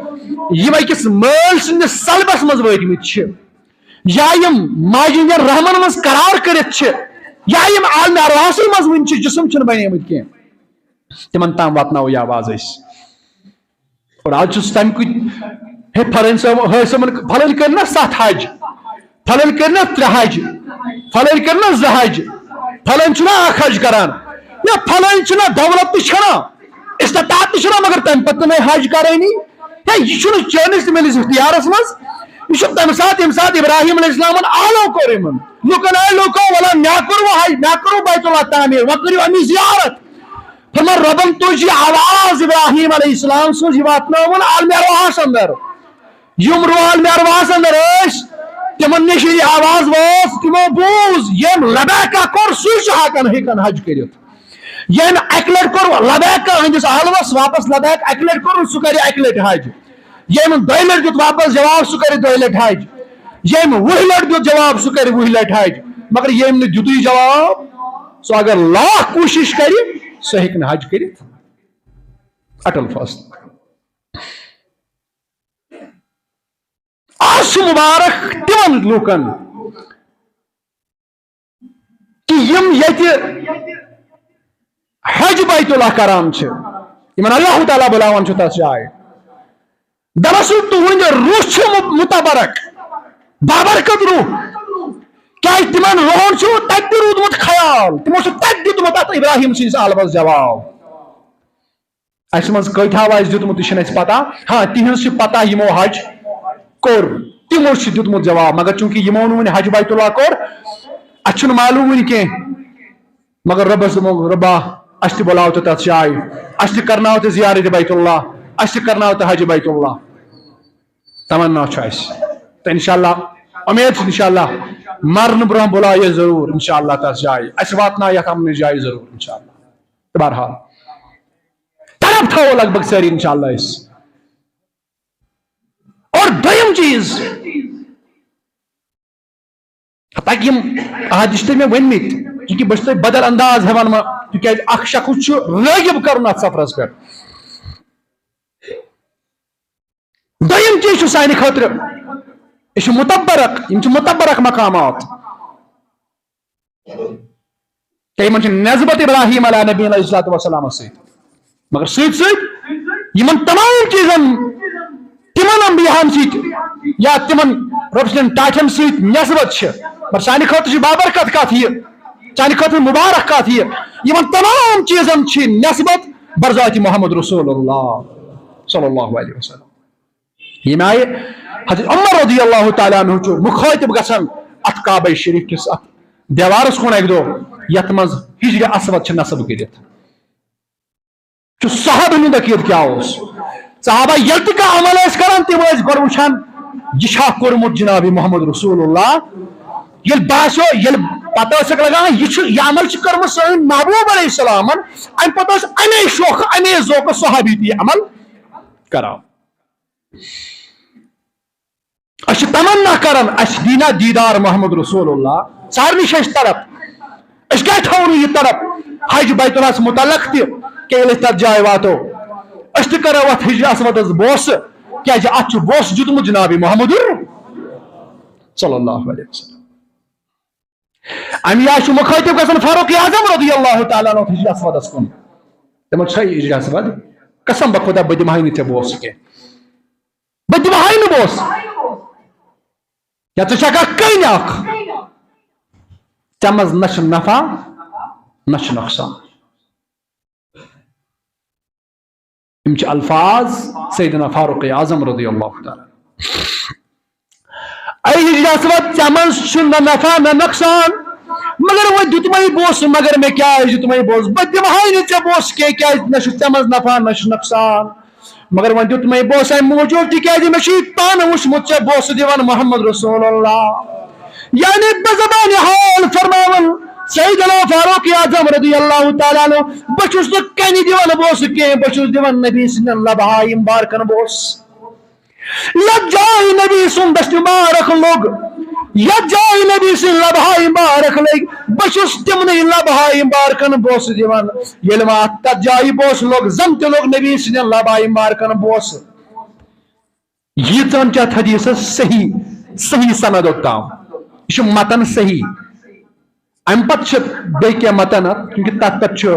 یِم أکِس مٲلۍ سٕنٛدِس سلبس منٛز وٲتمٕتۍ چھِ، یا یِم ماجہِ ہٕنٛدٮ۪ن رحمن منٛز قرار کٔرِتھ چھِ، یا یِم عالمِ ارواحسٕے منٛز وٕنہِ چھِ، جسم چھِنہٕ بنیمٕتۍ کینٛہہ۔ تِمن تام واتناوو یہِ آواز أسۍ۔ اور آز چھُس تَمہِ کُے، ہے، پھلٲنۍ صٲب، ہے، صٲبن، پھلٲنۍ کٔرۍ نا ستھ حج، پھلٲنۍ کٔرۍ نا ترٛےٚ حج، پھلٲنۍ کٔرۍ نا زٕ حج، پھلٲنۍ چھُنہ اکھ حج کران، یا پھلٲنۍ چھُنہ دولت تہِ چھَنہ، استطاعت تہِ چھُنہ، مگر تَمہِ پتہٕ تہِ نَے حج کرٲنی۔ ہے، یہِ چھُنہٕ چٲنِس تہٕ میٲنِس اختیارس منٛز۔ یہِ چھُ تَمہِ ساتہٕ، ییٚمہِ ساتہٕ ابراہیم علیہ السلامن آلو کوٚر یِمن، لُکن، اے لُکو، وَلہٕ مےٚ کوٚروٕ حج، مےٚ کوٚروٕ بیت اللہ تعمیٖر، وۄنۍ کٔرِو اَمِچ زیارت۔ فرمان، رۄبن تُج یہِ آواز ابراہیم علیہ السلام سٕنٛز، یہِ واتنٲوٕن عالمِ ارواحس اندر۔ یِم روح عالمِ ارواحس اندر ٲسۍ، تِمن نِش یہِ آواز وٲژ، تِمو بوٗز، ییٚمۍ لبیکہ کوٚر، سُے چھُ ہٮ۪کان، ہٮ۪کان حج کٔرِتھ۔ ییٚمۍ اکہِ لٹہِ کوٚر لبیکہ ہٕنٛدِس آلوس واپس لبیک، اکہِ لٹہِ کوٚرُن، سُہ کرِ اکہِ لٹہِ حج۔ ییٚمۍ دۄیہِ لٹہِ دیُت واپس جواب، سُہ کرِ دۄیہِ لٹہِ حج۔ ییٚمۍ وُہہِ لٹہِ دیُت جواب، سُہ کرِ وُہہِ لٹہِ حج۔ مگر ییٚمۍ نہٕ دیُتُے جواب، سُہ اگر لاکھ کوٗشِش کرِ، سُہ ہیٚکہِ نہٕ حج کٔرِتھ۔ اٹل فاصلہٕ۔ آز چھُ مُبارک تِمن لوٗکن، کہِ یِم ییٚتہِ حج بیت اللہ کران چھِ، یِمن اللہ تعالیٰ بُلاوان چھُ تَس جایہِ۔ دراصل تُہُنٛد روح چھُ مُ-، مُتبرک، بابرکت روح۔ کیٛازِ تِمن روحن چھُ تَتہِ تہِ روٗدمُت خیال، تِمو چھُ تَتہِ دیُتمُت اَتھ ابراہیم سٕنٛدِس آلوَس جواب۔ اَسہِ منٛز کۭتۍ ہاو آسہِ دیُتمُت، یہِ چھِنہٕ اَسہِ پَتہ۔ ہاں، تِہِنٛز چھِ پَتہ، یِمو حج کوٚر، تِمو چھِ دیُتمُت جواب۔ مگر چوٗنٛکہِ یِمو نہٕ وُنہِ حج بیت اللہ کوٚر، اَسہِ چھُنہٕ معلوٗم وُنہِ کینٛہہ۔ مگر رۄبَس دوٚپمو، "رۄبا، اَسہِ تہِ بُلاو تہٕ تَتھ جایہِ، اَسہِ تہِ کَرناو تہٕ زیارت بیت اللہ، اَسہِ تہِ کَرناو تہٕ حج بیت اللہ۔" تمنا چھُ اَسہِ۔ تہٕ انشاءاللہ، اُمید چھِ انشاءاللہ، مرنہٕ برونٛہہ بُلاو یہِ ضروٗر انشاءاللہ تَتھ جایہِ، اَسہِ واتناو یَتھ اَمنٕچ جایہِ ضروٗر انشاءاللہ۔ تہٕ بہرحال، طرف تھاوو لگ بگ سٲری انشاءاللہ أسۍ۔ اور دوٚیِم چیٖز، تاکہِ یِم احادیث چھِ مےٚ ؤنۍمٕتۍ، چوٗنٛکہِ بہٕ چھُس تۄہہِ بدل انداز ہٮ۪وان وۄنۍ، تِکیٛازِ اکھ شخص چھُ رٲغب کرُن اتھ سفرس پٮ۪ٹھ۔ دوٚیِم چیٖز چھُ سانہِ خٲطرٕ، یہِ چھُ متبرک، یِم چھِ متبرک مقامات۔ تہٕ یِمن چھِ نسبت ابراہیم علیہ نبی علیہ الصلوۃ والسلامس سۭتۍ۔ مگر سۭتۍ سۭتۍ یِمن تمام چیٖزن، تِم پنن بیاہن سۭتۍ یا تِمن رۄب سٕنٛدٮ۪ن ٹاٹھٮ۪ن سۭتۍ نسبت چھِ، مگر سانہِ خٲطرٕ چھِ بابرکت کتھ یہِ، سانہِ خٲطرٕ مبارک کتھ یہِ، یِمن تمام چیٖزن چھِ نسبت برذات محمد رسول اللہ صلی اللہ علیہ وسلم۔ ییٚمہِ آیہِ حضرت عمر رضی اللہ تعالیٰ عنہ چھُ مُخٲطب گژھان اتھ کعبہ شریف کِس اتھ دیوارس کُن اکہِ دۄہ، یتھ منٛز حجر اسود چھِ نصب کٔرِتھ۔ چھُ صحابن ہُنٛد عقیدٕ کیٛاہ اوس؟ صحابہ ییٚلہِ تہِ کانٛہہ عمل ٲسۍ کران، تِم ٲسۍ گۄڈٕ وٕچھان، یہِ چھا کوٚرمُت جناب محمد رسول اللہ؟ ییٚلہِ باسیو، ییٚلہِ پتہ ٲسکھ لگان، یہِ چھُ، یہِ عمل چھُ کٔرمٕژ سٲنۍ محبوب علیہ السلامن، امہِ پتہٕ ٲسۍ امے شوقہٕ، امے ذوقہٕ صحابی تہِ یہِ عمل کران۔ أسۍ چھِ تمنا کران، اَسہِ دیٖنا دیٖدار محمد رسول اللہ۔ سارنٕے چھِ اَسہِ تڑپ۔ أسۍ کیٛازِ تھاوو نہٕ یہِ تڑپ حج بیت اللہس متعلق تہِ، کہِ ییٚلہِ أسۍ تَتھ جایہِ واتو، أسۍ تہِ کرو اَتھ حجر اسودس بوسہٕ، کیٛازِ اَتھ چھُ بوسہٕ دیُتمُت جناب محمد صلی اللہ علیہ وسلم۔ اَمہِ آیہِ چھُ مُخٲطب گژھان فاروق اعظم رضی اللہ تعالیٰ عنہ حجر اسودس کُن۔ تِمن چھا یہِ حجر اسود؟ قسم بخدا بہٕ دِمہٕ ہاے نہٕ ژےٚ بوسہٕ کینٛہہ۔ بہٕ دِمہٕ ہاے نہٕ بوسہٕ۔ یا ژٕ چھکھ اکھ کٔنۍ اکھ۔ ژےٚ منٛز نہ چھُ نفع، نہ چھُ نۄقصان۔ یِم چھِ الفاظ سیدنا فاروق اعظم رضی اللہ تعالیٰ۔ اے حجر اسود، ژےٚ منٛز چھُ نہ نفع نہ نۄقصان، مگر وۄنۍ دیُتمَے بوسہٕ، مگر مےٚ کیٛازِ دیُتمَے بوسہٕ؟ بہٕ دِمہٕ ہاے نہٕ ژےٚ بوسہٕ کینٛہہ، کیٛازِ نہ چھُ ژےٚ منٛز نفع نہ چھُ نۄقصان۔ مگر وۄنۍ دیُت مےٚ بوسہٕ اَمہِ موٗجوٗب، تِکیٛازِ مےٚ چھُ یہِ پانہٕ وُچھمُت ژےٚ بوسہٕ دِوان محمد رسول اللہ۔ یعنی بزبان حال فرماوان سیدنا فاروق اعظم رضی اللہ تعالیٰ عنہ، بہٕ چھُس نہٕ کَنہِ دِوان بوسہٕ کینٛہہ، بہٕ چھُس دِوان نبی سٕنٛدٮ۪ن لبہائے مبارکن بوسہٕ۔ یتھ جایہِ نبی سُنٛد دست مبارک لوٚگ، یتھ جایہِ نبی سٕنٛدۍ لبہائے مبارک لٔگۍ، بہٕ چھُس تِمنٕے لبہائے مبارکن بوسہٕ دِوان۔ ییٚلہِ مےٚ اتھ تتھ جایہِ بوسہٕ لوٚگ، زن تہِ لوٚگ نبی سٕنٛدٮ۪ن لبہائے مبارکن بوسہٕ۔ ییٖژہن چھِ اتھ حدیثس صحیح، صحیح سند اوٚتام۔ یہِ چھُ متن صحیح۔ امہِ پتہٕ چھِ بیٚیہِ کینٛہہ متن اتھ، کیونکہِ تتھ پٮ۪ٹھ چھُ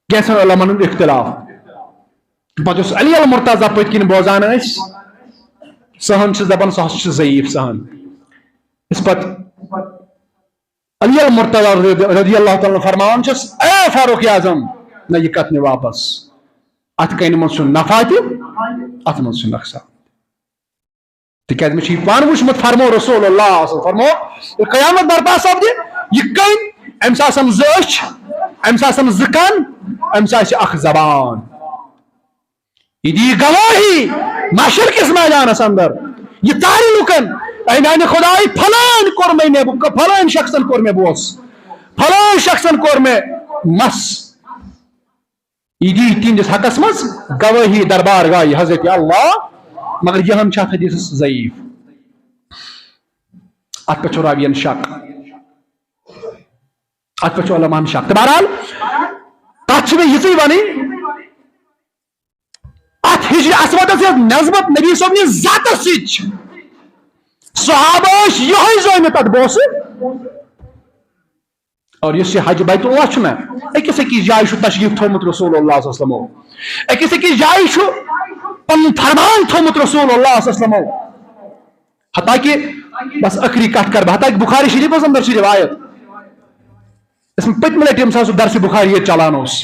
کینٛژن علماہن ہُنٛد اختلاف۔ پتہٕ یُس علی المرتضی پٔتۍ کِنۍ بوزان ٲسۍ، سہن چھِ دپان، سُہ ہسا چھُ ضعیف سہن۔ یُس پتہٕ علی المرتضی رضی، رضی اللہ تعالیٰ عنہ فرماوان چھُس، اے فاروق اعظم، نہ، یہِ کتھ نہِ واپس۔ اتھ کَنہِ منٛز چھُ نفع تہِ، اتھ منٛز چھُ نۄقصان۔ تِکیٛازِ مےٚ چھُ یہِ پانہٕ وُچھمُت، فرمو رسول اللہ صلی اللہ علیہ وسلم، فرمو، ییٚلہِ قیامت برپا سپدِ، یہِ کٔنۍ، أمِس آسن زٕ أچھ، أمِس آسن زٕ کن، أمِس آسہِ اکھ زبان۔ یہِ دِیہِ گوٲہی محشر کِس میدانس اندر۔ یہِ ژارِ لُکن، اے میانہِ خدایہِ، فلٲنۍ کوٚر مےٚ، مےٚ، فلٲنۍ شخصن کوٚر مےٚ بوس، فلٲنۍ شخصن کوٚر مےٚ مس۔ یہِ دی تِہنٛدِس حقس منٛز گوٲہی دربار گاہہِ حضرت اللہ، مگر یہِ ہن چھِ اتھ حدیثس ضعیف۔ اتھ پٮ۪ٹھ چھُ راوین شک، اتھ پٮ۪ٹھ چھُ علماہن شک۔ تہٕ بہرحال، تتھ چھِ مےٚ یِژٕے ونٕنۍ، اتھ حجر اسودس یۄس نسبت نبی صٲبنِس ذاتس سۭتۍ چھِ، صحابہ ٲسۍ یِہوٚے زٲنِتھ اتھ بوسہٕ۔ اور یُس یہِ حج بیت اللہ چھُنہ، أکِس أکِس جایہِ چھُ تشریف تھوٚومُت رسول اللہ صلی اللہ علیہ وسلمو، أکِس أکِس جایہِ چھُ پنُن فرمان تھوٚومُت رسول اللہ صلی اللہ علیہ وسلمو۔ حتیٰ کہ بس ٲخری کتھ کرٕ بہٕ، حتیٰ کہ بخاری شریفس اندر چھِ روایت، یۄس مےٚ پٔتمہِ لٹہِ ییٚمہِ ساتہٕ سُہ درسِ بخاری ییٚتہِ چلان اوس،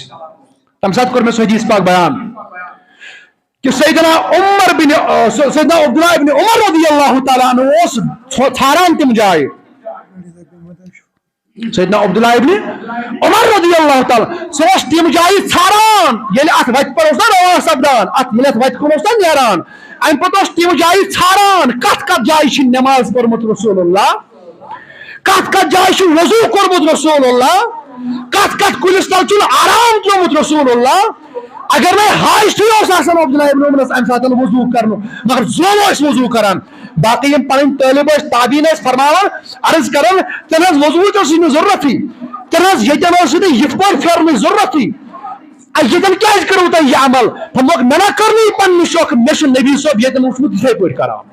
تمہِ ساتہٕ کوٚر مےٚ سُہ حدیث پاک بیان کہ سیدنا عمر بن، آ، سیدنا عبداللہ ابن عمر رضی اللہ تعالیٰ عنہ اوس ژھو-، ژھاران تِم جایہِ۔ سیدنا عبداللہ ابن عمر رضی اللہ تعالیٰ، سُہ اوس تِم جایہِ ژھاران، ییٚلہِ اتھ وتہِ پر اوس نا رواں سپدان، اتھ، ییٚلہِ اتھ وتہِ کُن اوس نا نیران، امہِ پتہٕ اوس تِم جایہِ ژھاران، کتھ کتھ جایہِ چھِ نماز پٔرمٕژ رسول اللہ، کتھ کتھ جایہِ چھُ وضو کوٚرمُت رسول اللہ، کتھ کتھ کُلِس تل چھُن آرام ترٛوومُت رسول اللہ۔ اگر وۄنۍ حاجتٕے اوس آسان عبداللہ ابن عمرس امہِ ساتہٕ وضو کرنُک، مگر زوم ٲسۍ وضو کران۔ باقٕے یِم پنٕنۍ طٲلب ٲسۍ، تابعین ٲسۍ فرماوان، عرض کران، تیٚلہِ حظ وضوٗ تہِ اوسُے نہٕ ضروٗرتھٕے، تیٚلہِ حظ ییٚتٮ۪ن اوسُے نہٕ یِتھ پٲٹھۍ پھیرنٕچ ضروٗرتھٕے۔ اَ، ییٚتٮ۪ن کیٛازِ کٔرٕو تۄہہِ یہِ عمل؟ فرمووُکھ، مےٚ نا کٔر نہٕ یہِ پننہِ شوقہٕ، مےٚ چھُ نبی صٲب ییٚتٮ۪ن وُچھمُت یِتھَے پٲٹھۍ کران۔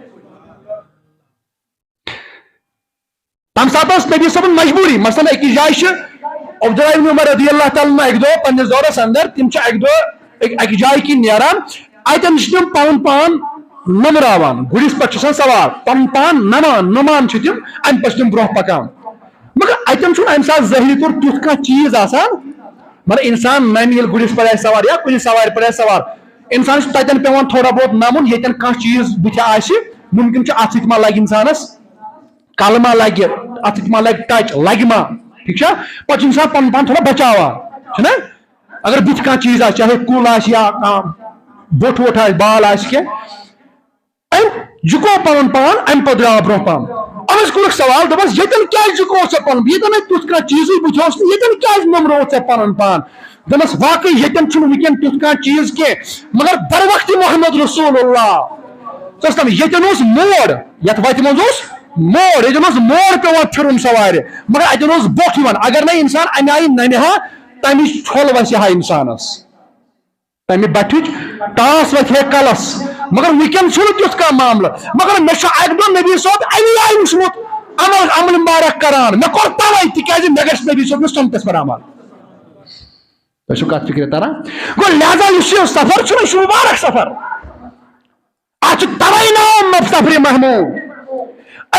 تَمہِ ساتہٕ ٲس نبی صٲبُن مجبوٗری، مثلاً أکِس جایہِ چھِ عبداللہ ابن عمر رضی اللہ تعالیٰ عنہ اَکہِ دۄہ پننِس دورس اندر، تِم چھِ اَکہِ دۄہ أکۍ، اَکہِ جایہِ کِنۍ نیران، اتٮ۪ن چھِ تِم پنُن پان نمراوان، گُرِس پٮ۪ٹھ چھِ آسان سوار، پنُن پان نمان، نمان چھِ تِم، امہِ پتہٕ چھِ تِم برونٛہہ پکان۔ مگر اتٮ۪ن چھُنہٕ امہِ ساتہٕ ظٲہری طور تیُتھ کانٛہہ چیٖز آسان، مگر انسان نمہِ ییٚلہِ گُرِس پٮ۪ٹھ آسہِ سوار یا کُنہِ سوارِ پٮ۪ٹھ آسہِ سوار، انسان چھُ تتٮ۪ن پٮ۪وان تھوڑا بہت نمُن، ییٚتٮ۪ن کانٛہہ چیٖز بُتھِ آسہِ، مُمکِن چھُ اتھ سۭتۍ ما لگہِ انسانس، کلہٕ ما لگہِ، اتھ سۭتۍ ما لگہِ ٹچ، لگہِ ما، ٹھیٖک چھا؟ پتہٕ چھُ انسان پنُن پان تھوڑا بچاوان، چھُنہ؟ اگر بُتھِ کانٛہہ چیٖز آسہِ، چاہے کُل آسہِ یا کانٛہہ بوٚٹھ ووٚٹھ آسہِ، بال آسہِ کینٛہہ، أمۍ جُکو پنُن پان، امہِ پتہٕ درٛاو برونٛہہ پہم۔ أمِس کوٚرُکھ سوال، دوٚپُس، ییٚتٮ۪ن کیٛازِ جُکووُتھ ژےٚ پنُن؟ ییٚتٮ۪ن نہٕ تیُتھ کانٛہہ چیٖزٕے بُتھِ اوس نہٕ، ییٚتٮ۪ن کیٛازِ نوٚمرووُتھ ژےٚ پنُن پان؟ دوٚپمَس، واقعی ییٚتٮ۪ن چھُنہٕ وٕنکٮ۪ن تیُتھ کانٛہہ چیٖز کینٛہہ، مگر در وقتِ محمد رسول اللہ صلی اللہ علیہ وسلم ییٚتٮ۪ن اوس موڑ، یَتھ وَتہِ منٛز اوس موڑ، ییٚتٮ۪ن اوس موڑ پٮ۪وان پھِرُن سوارِ، مگر اَتٮ۪ن اوس بوٚٹھ یِوان۔ اگر نہٕ اِنسان اَمہِ آیہِ نَمہِ ہا، تَمِچ چھۄل وَسہِ ہا اِنسانَس۔ تمہِ بٹھچ ٹاس وتھِ ہے کلس۔ مگر وٕنکیٚن چھُنہٕ تیُتھ کانٛہہ معاملہٕ۔ مگر مےٚ چھُ اکہِ دۄہ نبی صٲب امی آیہِ وٕچھمُت عمل، عمل مبارک کران۔ مےٚ کوٚر توے، تِکیازِ مےٚ گژھِ نبی صٲبنِس سنتس پٮ۪ٹھ عمل۔ تۄہہِ چھُو کتھ فکرِ تران؟ گوٚو لہذا یُس یہِ سفر چھُنہ، یہِ چھُ مبارک سفر۔ اتھ چھُ توے ناو سفرِ محمود۔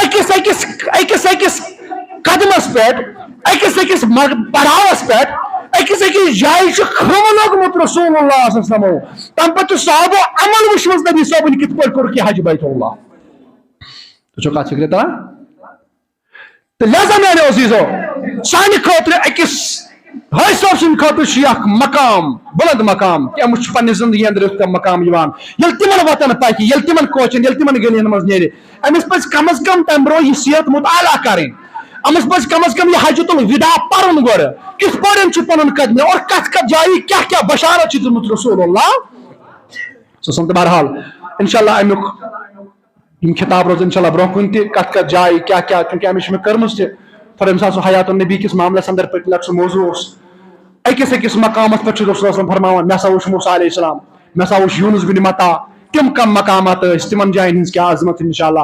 أکِس أکِس، أکِس أکِس قدمس پٮ۪ٹھ، أکِس أکِس مر-، پڑاوس پٮ۪ٹھ، أکِس أکِس جایہِ چھُ خم لوٚگمُت رسول اللہ صلی اللہ علیہ وسلمو۔ تمہِ پتہٕ چھُ صحابو عمل وٕچھمٕژ نبی صٲبٕنۍ کِتھ پٲٹھۍ کوٚرُکھ یہِ حج بیت اللہ۔ تُہۍ چھِو کتھ فکرِ تران؟ تہٕ لہذا میانیو عزیزو، سانہِ خٲطرٕ أکِس حٲج صٲب سٕنٛدِ خٲطرٕ چھُ یہِ اکھ مقام، بلند مقام، کہِ أمِس چھُ پننہِ زندگی اندر یُتھ کانٛہہ مقام یِوان۔ ییٚلہِ تِمن وطن پکہِ، ییٚلہِ تِمن کوچن، ییٚلہِ تِمن گلیَن منٛز نیرِ، أمِس پزِ کم از کم تمہِ برونٛہہ یہِ سیرت مطالعہ کرٕنۍ۔ أمِس پزِ کم از کم یہِ حجۃ الوداع پرُن گۄڈٕ، کِتھ پٲٹھۍ چھُ پنُن قدمہِ اور کتھ کتھ جایہِ کیاہ کیاہ بشارت چھِ دِژمٕژ رسول اللہ صلی اللہ علیہ وسلم۔ تہٕ بہرحال، انشاءاللہ امیُک یِم خطاب روزن انشاءاللہ برونٛہہ کُن تہِ، کتھ کتھ جایہِ کیاہ کیاہ، چونکہ أمِس چھِ مےٚ کٔرمٕژ تہِ، تھوڑا ییٚمہِ ساتہٕ سُہ حیات النبی کِس معاملس اندر پٔتمہِ لٹہِ سُہ موضوع اوس۔ أکِس أکِس مقامس پٮ۪ٹھ چھُ رسول اللہ صلی اللہ علیہ وسلم فرماوان، مےٚ ہسا وُچھ موسیٰ علیہ السلام، مےٚ ہسا وُچھ یونس بن متا، تِم کم مقامات ٲسۍ، تِمن جاین ہٕنٛز کیاہ عظمت، انشاءاللہ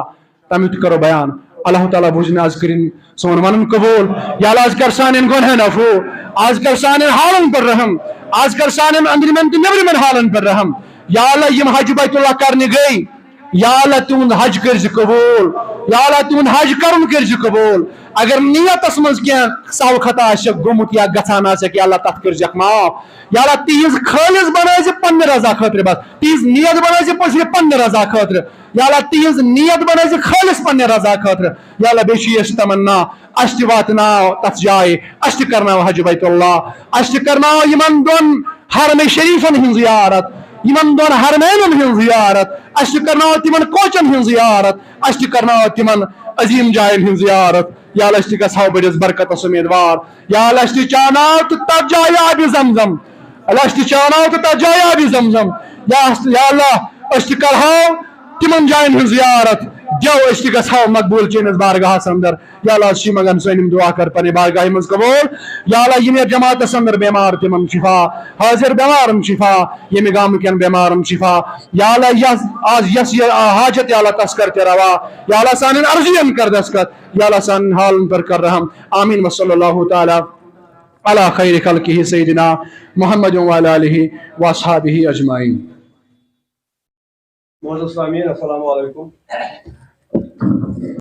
تمیُک تہِ کرو بیان۔ اللہ تعالیٰ بوٗزِن از کٔرِن سون ونُن قبول۔ یا اللہ، از کر سانٮ۪ن گۄنہن عفو، از کر سانٮ۪ن حالن پٮ۪ٹھ رحم، از کر سانٮ۪ن أنٛدرِمٮ۪ن تہٕ نیٚبرِمٮ۪ن حالن پٮ۪ٹھ رحم۔ یا اللہ، یِم حج بیت اللہ کرنہِ گٔے، یا اللہ، تِہُنٛد حج کٔرۍ زِ قبول۔ یا اللہ، تِہُنٛد حج کرُن کٔرۍ زِ قبول۔ اگر نیتس منٛز کینٛہہ سہو خطا آسہِ گوٚمُت یا گژھان آسہِ، یا اللہ، تتھ کٔرۍ زِکھ معاف۔ یا اللہ، تِہنٛز خٲلص بنٲے زِ پننہِ رضا خٲطرٕ بس۔ تِہنٛز نیت بنٲے زِ صرف پننہِ رضا خٲطرٕ۔ یا اللہ، تِہنٛز نیت بنٲے زِ خٲلص پننہِ رضا خٲطرٕ۔ یا اللہ، بیٚیہِ چھِ یہِ اَسہِ تمنا، اَسہِ تہِ واتناو تتھ جایہِ، اَسہِ تہِ کرناو حج بیت اللہ، اَسہِ تہِ کرناو یِمن دۄن حرمِ شریفن ہٕنٛز زیارت، یِمن دۄن حرمینن ہٕنٛز زیارت، اَسہِ تہِ کرناو تِمن کوچن ہٕنٛز زیارت، اَسہِ تہِ کرناو تِمن عظیٖم جاین ہٕنٛز زیارت۔ یا اللہ، أسۍ تہِ گژھو بٔڑِس برکتس امیدوار۔ یا اللہ، أسۍ تہِ چاناو تہٕ تتھ جایہِ آبِ زمزم۔ اللہ، أسۍ تہِ چاناو تہٕ تتھ جایہِ آبِ زمزم۔ یا اس-، یا اللہ، أسۍ تہِ کرہاو تِمن جاین ہٕنٛز زیارت۔ دیو أسۍ تہِ گژھو مقبول چٲنِس بارگاہس اندر۔ یا اللہ، أسۍ چھِ منگان سٲنۍ یِم دعا کر پننہِ بارگاہہِ منٛز قبول۔ یا اللہ، یِم یتھ جماعتس اندر بیمار تِمن شفا، حٲضِر بیمارن شفا، ییٚمہِ گامہٕ کٮ۪ن بیمارن شفا۔ یا اللہ، یس آز یس یہِ حاجت، یا اللہ، تس کر تہِ روا۔ یا اللہ، سانٮ۪ن عرضین کر دستخط۔ یا اللہ، سانٮ۪ن حالن پر کر رحم۔ آمین۔ وصلی اللہ تعالیٰ علی خیر خلقہ سیدنا محمد وعلی آلہ واصحابہ اجمعین۔ معزز سامعین، السلام علیکم۔